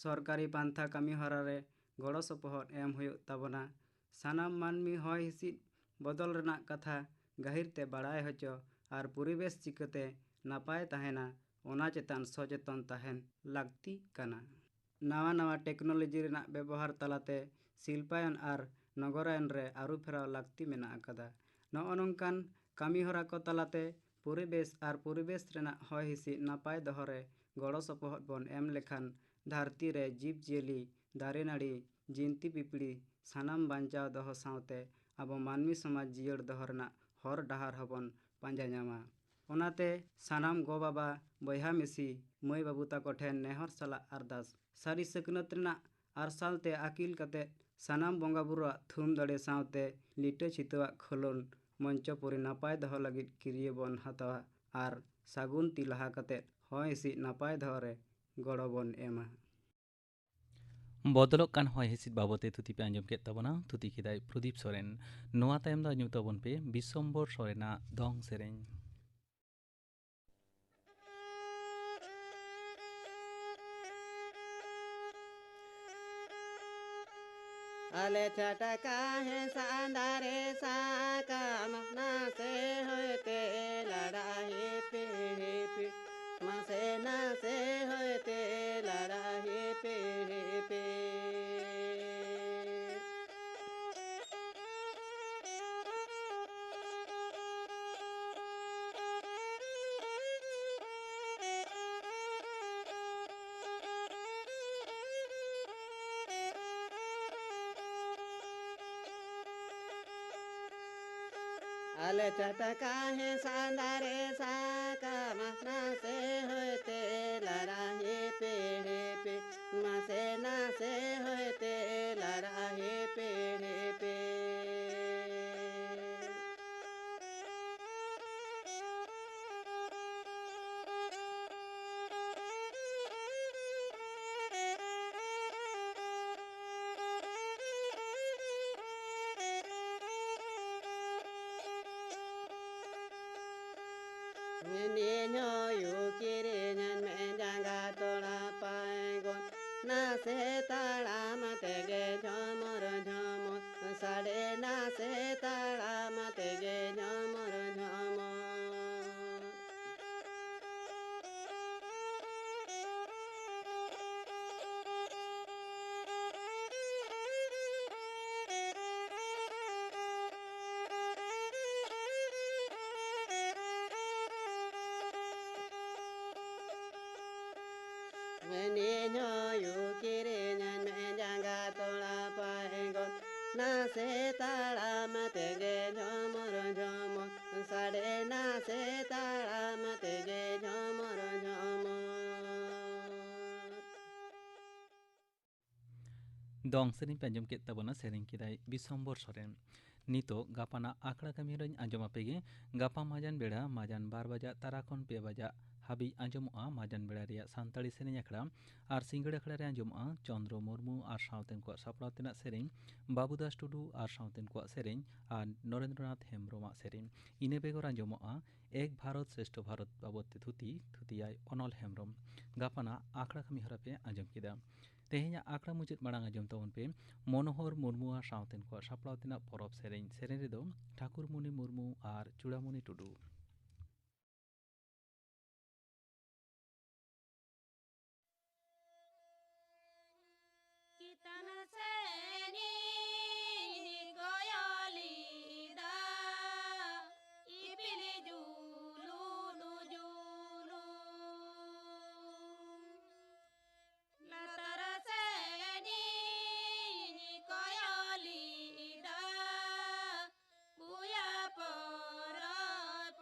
ᱥᱚᱨᱠᱟᱨᱤ ᱯᱟᱱᱛᱷᱟ ᱠᱟᱹᱢᱤ ᱦᱚᱨᱟ ᱨᱮ ᱜᱚᱲᱚ ᱥᱚᱯᱚᱦᱚᱫ ᱮᱢ ᱦᱩᱭᱩᱜ ᱛᱟᱵᱚᱱᱟ᱾ ᱥᱟᱱᱟᱢ ᱢᱟᱹᱱᱢᱤ ᱦᱚᱭ ᱦᱤᱸᱥᱤᱫ ᱵᱚᱫᱚᱞ ᱨᱮᱱᱟᱜ ᱠᱟᱛᱷᱟ ᱜᱟᱹᱦᱤᱨ ᱛᱮ ᱵᱟᱲᱟᱭ ᱦᱚᱪᱚ ᱟᱨ ᱯᱚᱨᱤᱵᱮᱥ ᱪᱤᱠᱟᱹᱛᱮ ᱱᱟᱯᱟᱭ ᱛᱟᱦᱮᱱᱟ, ᱚᱱᱟ ᱪᱮᱛᱟᱱ ᱥᱚᱪᱮᱛᱚᱱ ᱛᱟᱦᱮᱱ ᱞᱟᱹᱠᱛᱤ ᱠᱟᱱᱟ᱾ ᱱᱟᱣᱟ ᱱᱟᱣᱟ ᱴᱮᱠᱱᱳᱞᱚᱡᱤ ᱨᱮᱱᱟᱜ ᱵᱮᱵᱚᱦᱟᱨ ᱛᱟᱞᱟᱛᱮ ᱥᱤᱞᱯᱟᱭᱚᱱ ᱟᱨ ᱱᱚᱜᱚᱨᱟᱭᱚᱱ ᱨᱮ ᱟᱹᱨᱩ ᱯᱷᱮᱨᱟᱣ ᱞᱟᱹᱠᱛᱤ ᱢᱮᱱᱟᱜ ᱟᱠᱟᱫᱟ᱾ ᱱᱚᱜᱼᱚ ᱱᱚᱝᱠᱟᱱ ᱠᱟᱹᱢᱤ ᱦᱚᱨᱟ ᱠᱚ ᱛᱟᱞᱟᱛᱮ ᱯᱚᱨᱤᱵᱮᱥ ᱟᱨ ᱯᱚᱨᱤᱵᱮᱥ ᱨᱮᱱᱟᱜ ᱦᱚᱭ ᱦᱤᱸᱥᱤᱫ ᱱᱟᱯᱟᱭ ᱫᱚᱦᱚ ᱨᱮ ᱜᱚᱲᱚ ᱥᱚᱯᱚᱦᱚᱫ ᱵᱚᱱ ᱮᱢ ᱞᱮᱠᱷᱟᱱ ᱫᱷᱟᱹᱨᱛᱤ ᱨᱮ ᱡᱤᱵᱽ ᱡᱤᱭᱟᱹᱞᱤ, ᱫᱟᱨᱮ ᱱᱟᱹᱲᱤ, ᱡᱤᱱᱛᱤ ᱯᱤᱯᱤᱲᱤ ᱥᱟᱱᱟᱢ ᱵᱟᱧᱪᱟᱣ ᱫᱚᱦᱚ ᱥᱟᱶᱛᱮ ᱟᱵᱚ ᱢᱟᱹᱱᱢᱤ ᱥᱚᱢᱟᱡᱽ ᱡᱤᱭᱟᱹᱲ ᱫᱚᱦᱚ ᱨᱮᱱᱟᱜ ᱦᱚᱨ ᱰᱟᱦᱟᱨ ᱦᱚᱸᱵᱚᱱ ᱯᱟᱸᱡᱟ ᱧᱟᱢᱟ᱾ ᱚᱱᱟᱛᱮ ᱥᱟᱱᱟᱢ ᱜᱚ ᱵᱟᱵᱟ, ᱵᱚᱭᱦᱟ ᱢᱤᱥᱤ, ᱢᱟᱹᱭ ᱵᱟᱹᱵᱩ ᱛᱟᱠᱚ ᱴᱷᱮᱱ ᱱᱮᱦᱚᱨ ᱥᱟᱞᱟᱜ ᱟᱨᱫᱟᱥ, ᱥᱟᱹᱨᱤ ᱥᱤᱠᱷᱱᱟᱹᱛ ᱨᱮᱱᱟᱜ ᱟᱨᱥᱟᱞ ᱛᱮ ᱟᱹᱠᱤᱞ ᱠᱟᱛᱮ ᱥᱟᱱᱟᱢ ᱵᱚᱸᱜᱟ ᱵᱩᱨᱩᱣᱟᱜ ᱛᱷᱩᱢ ᱫᱟᱲᱮ ᱥᱟᱶᱛᱮ ᱞᱤᱴᱟᱹ ᱪᱷᱤᱛᱟᱹᱣᱟᱜ ᱠᱷᱚᱞᱚᱱ ᱢᱚᱧᱪᱚᱯᱩᱨᱤ ᱱᱟᱯᱟᱭ ᱫᱚᱦᱚ ᱞᱟᱹᱜᱤᱫ ᱠᱤᱨᱭᱟᱹ ᱵᱚᱱ ᱦᱟᱛᱟᱣᱟ ᱟᱨ ᱥᱟᱹᱜᱩᱱ ᱛᱤ ᱞᱟᱦᱟ ᱠᱟᱛᱮ ᱦᱚᱭ ᱦᱤᱸᱥᱤᱫ ᱱᱟᱯᱟᱭ ᱫᱚᱦᱚ ᱨᱮ ᱜᱚᱲᱚ ᱵᱚᱱ ᱮᱢᱟ᱾ ᱵᱚᱫᱚᱞᱚᱜ ᱠᱟᱱ ᱦᱚᱭ ᱦᱤᱸᱥᱤᱫ ᱵᱟᱵᱚᱛ ᱛᱮ ᱛᱷᱩᱛᱤ ᱯᱮ ᱟᱸᱡᱚᱢ ᱠᱮᱫ ᱛᱟᱵᱚᱱᱟ᱾ ᱛᱷᱩᱛᱤ ᱠᱮᱫᱟᱭ ᱯᱨᱚᱫᱤᱯ ᱥᱚᱨᱮᱱ᱾ ᱱᱚᱣᱟ ᱛᱟᱭᱚᱢ ᱫᱚ ᱟᱸᱡᱚᱢ ᱛᱟᱵᱚᱱ ᱯᱮ ᱵᱤᱥᱚᱢᱵᱚᱨ ᱥᱚᱨᱮᱱᱟᱜ ᱫᱚᱝ ᱥᱮᱨᱮᱧ᱾ ᱟᱞᱮ ᱪᱷᱟᱴᱠᱟ ᱦᱮᱸᱥᱟᱜ ᱫᱟᱨᱮ ᱥᱟᱠᱟᱢ ᱱᱟᱥᱮ ᱦᱚᱭᱛᱮ ᱞᱟᱲᱟ ᱦᱤᱯᱤᱲ ᱦᱤᱯᱤᱲ, ᱢᱟᱥᱮ ᱱᱟᱥᱮ ᱦᱚᱭᱛᱮ ᱞᱟᱲᱟ ᱦᱤᱯᱤᱲ ᱦᱤᱯᱤᱲ᱾ ᱟᱞᱮ ᱪᱟᱴᱠᱟ ᱦᱮᱸᱥᱟᱜ ᱫᱟᱨᱮ ᱥᱟᱠᱟᱢ ᱱᱟᱥᱮ ᱦᱚᱭᱛᱮ ᱞᱟᱲᱟ ᱦᱤᱯᱤᱲ ᱦᱤᱯᱤᱲ, ᱢᱟᱥᱮ ᱱᱟᱥᱮ ᱦᱚᱭᱛᱮ ᱞᱟᱲᱟ ᱦᱤᱯᱤᱲ ᱦᱤᱯᱤᱲ᱾ ᱱᱤᱧ ᱦᱚᱸ ᱭᱩ ᱠᱤᱨᱤᱧᱟᱹᱧ ᱢᱮ ᱡᱟᱸᱜᱟ ᱛᱚᱲᱟ ᱯᱟᱭᱜᱚᱱ, ᱱᱟᱥᱮ ᱛᱟᱲᱟᱢ ᱛᱮᱜᱮ ᱱᱟᱥᱮ ᱛᱟᱲᱟᱢ ᱛᱮᱜᱮ ᱡᱷᱚᱢᱚᱨ ᱡᱷᱚᱢᱚᱨ᱾ ᱱᱤᱧ ᱦᱚᱸ ᱭᱩ ᱠᱤᱨᱤᱧᱟᱹᱧ ᱢᱮ ᱡᱟᱸᱜᱟ ᱛᱚᱲᱟ ᱯᱟᱭᱜᱚᱱ᱾ ᱱᱟᱥᱮ ᱛᱟᱲᱟᱢ ᱛᱮᱜᱮ ᱡᱷᱚᱢᱚᱨ ᱡᱷᱚᱢᱚᱨ ᱥᱟᱰᱮ, ᱱᱟᱥᱮ ᱛᱟᱲᱟᱢ ᱛᱮᱜᱮ ᱡᱷᱚᱢᱚᱨ ᱡᱷᱚᱢᱚᱨ᱾ ᱫᱚᱝ ᱥᱮᱨᱮᱧ ᱯᱮ ᱟᱸᱡᱚᱢ ᱠᱮᱫ ᱛᱟᱵᱚᱱᱟ, ᱥᱮᱨᱮᱧ ᱠᱮᱫᱟᱭ ᱵᱤᱥᱚᱢᱵᱚᱨ ᱥᱚᱨᱮᱱ᱾ ᱱᱤᱛᱚᱜ ᱜᱟᱯᱟᱱᱟᱜ ᱟᱠᱷᱲᱟ ᱠᱟᱹᱢᱤ ᱦᱚᱨᱟᱧ ᱟᱸᱡᱚᱢ ᱟᱯᱮ ᱜᱮ᱾ ᱜᱟᱯᱟ ᱢᱟᱡᱟᱱ ᱵᱮᱲᱟ ᱢᱟᱡᱟᱱ ᱵᱟᱨ ᱵᱟᱡᱟᱜ ᱛᱟᱨᱟ ᱠᱷᱚᱱ ᱯᱮ ᱵᱟᱡᱟᱜ ᱦᱟᱹᱵᱤᱡ ᱟᱸᱡᱚᱢᱚᱜᱼᱟ ᱢᱟᱡᱟᱱ ᱵᱮᱲᱟ ᱨᱮᱭᱟᱜ ᱥᱟᱱᱛᱟᱲᱤ ᱥᱮᱨᱮᱧ ᱟᱠᱷᱲᱟ᱾ ᱟᱨ ᱥᱤᱸᱜᱟᱹᱲ ᱟᱠᱷᱲᱟ ᱨᱮ ᱟᱸᱡᱚᱢᱚᱜᱼᱟ ᱪᱚᱱᱫᱽᱨᱚ ᱢᱩᱨᱢᱩ ᱟᱨ ᱥᱟᱶᱛᱮᱱ ᱠᱚᱣᱟᱜ ᱥᱟᱯᱲᱟᱣ ᱛᱮᱱᱟᱜ ᱥᱮᱨᱮᱧ, ᱵᱟᱹᱵᱩᱫᱟᱥ ᱴᱩᱰᱩ ᱟᱨ ᱥᱟᱶᱛᱮᱱ ᱠᱚᱣᱟᱜ ᱥᱮᱨᱮᱧ ᱟᱨ ᱱᱚᱨᱮᱱᱫᱨᱚᱱᱟᱛᱷ ᱦᱮᱢᱵᱽᱨᱚᱢᱟᱜ ᱥᱮᱨᱮᱧ᱾ ᱤᱱᱟᱹ ᱵᱮᱜᱚᱨ ᱟᱸᱡᱚᱢᱚᱜᱼᱟ ᱮᱠ ᱵᱷᱟᱨᱚᱛ ᱥᱨᱮᱥᱴᱷᱚ ᱵᱷᱟᱨᱚᱛ ᱵᱟᱵᱚᱫ ᱛᱮ ᱛᱷᱩᱛᱤ, ᱛᱷᱩᱛᱤᱭᱟᱭ ᱚᱱᱚᱞ ᱦᱮᱢᱵᱽᱨᱚᱢ᱾ ᱜᱟᱯᱟᱱᱟᱜ ᱟᱠᱷᱲᱟ ᱠᱟᱹᱢᱤ ᱦᱚᱨᱟ ᱯᱮ ᱟᱸᱡᱚᱢ ᱠᱮᱫᱟ᱾ ᱛᱮᱦᱮᱧᱟᱜ ᱟᱠᱷᱲᱟ ᱢᱩᱪᱟᱹᱫ ᱢᱟᱲᱟᱝ ᱟᱸᱡᱚᱢ ᱛᱟᱵᱚᱱ ᱯᱮ ᱢᱚᱱᱳᱦᱚᱨ ᱢᱩᱨᱢᱩ ᱟᱨ ᱥᱟᱶᱛᱮᱱ ᱠᱚᱣᱟᱜ ᱥᱟᱯᱲᱟᱣ ᱛᱮᱱᱟᱜ ᱯᱚᱨᱚᱵᱽ ᱥᱮᱨᱮᱧ᱾ ᱥᱮᱨᱮᱧ ᱨᱮᱫᱚ ᱴᱷᱟᱠᱩᱨᱢᱩᱱᱤ ᱢᱩᱨᱢᱩ ᱟᱨ ᱪᱩᱲᱟᱢᱩᱱᱤ ᱴᱩᱰᱩ᱾ ᱪᱮᱛᱟᱱ ᱥᱮᱱᱤᱧ ᱠᱚᱭᱚᱞᱤᱫᱟ, ᱤᱯᱤᱞ ᱡᱩᱞᱩ ᱡᱩᱞᱩ᱾ ᱞᱟᱛᱟᱨ ᱥᱮᱱᱤᱧ ᱠᱚᱭᱚᱞᱤᱫᱟ, ᱯᱩᱭᱟ ᱯᱚᱨᱚᱵᱽ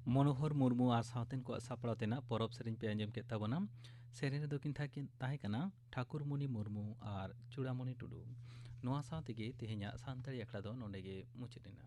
ᱢᱚᱱᱳᱦᱚᱨ ᱢᱩᱨᱢᱩ ᱟᱨ ᱥᱟᱶᱛᱮᱱ ᱠᱚᱣᱟᱜ ᱥᱟᱯᱲᱟᱣ ᱛᱮᱱᱟᱜ ᱯᱚᱨᱚᱵᱽ ᱥᱮᱨᱮᱧ ᱯᱮ ᱟᱸᱡᱚᱢ ᱠᱮᱫ ᱛᱟᱵᱚᱱᱟ᱾ ᱥᱮᱨᱮᱧ ᱨᱮᱫᱚ ᱠᱤᱱ ᱛᱟᱦᱮᱸ ᱠᱤᱱ, ᱛᱟᱦᱮᱸ ᱠᱟᱱᱟ ᱴᱷᱟᱠᱩᱨᱢᱩᱱᱤ ᱢᱩᱨᱢᱩ ᱟᱨ ᱪᱩᱲᱟᱢᱩᱱᱤ ᱴᱩᱰᱩ᱾ ᱱᱚᱣᱟ ᱥᱟᱶ ᱛᱮᱜᱮ ᱛᱮᱦᱮᱧᱟᱜ ᱥᱟᱱᱛᱟᱲᱤ ᱟᱠᱷᱲᱟ ᱫᱚ ᱱᱚᱰᱮ ᱜᱮ ᱢᱩᱪᱟᱹᱫ ᱮᱱᱟ᱾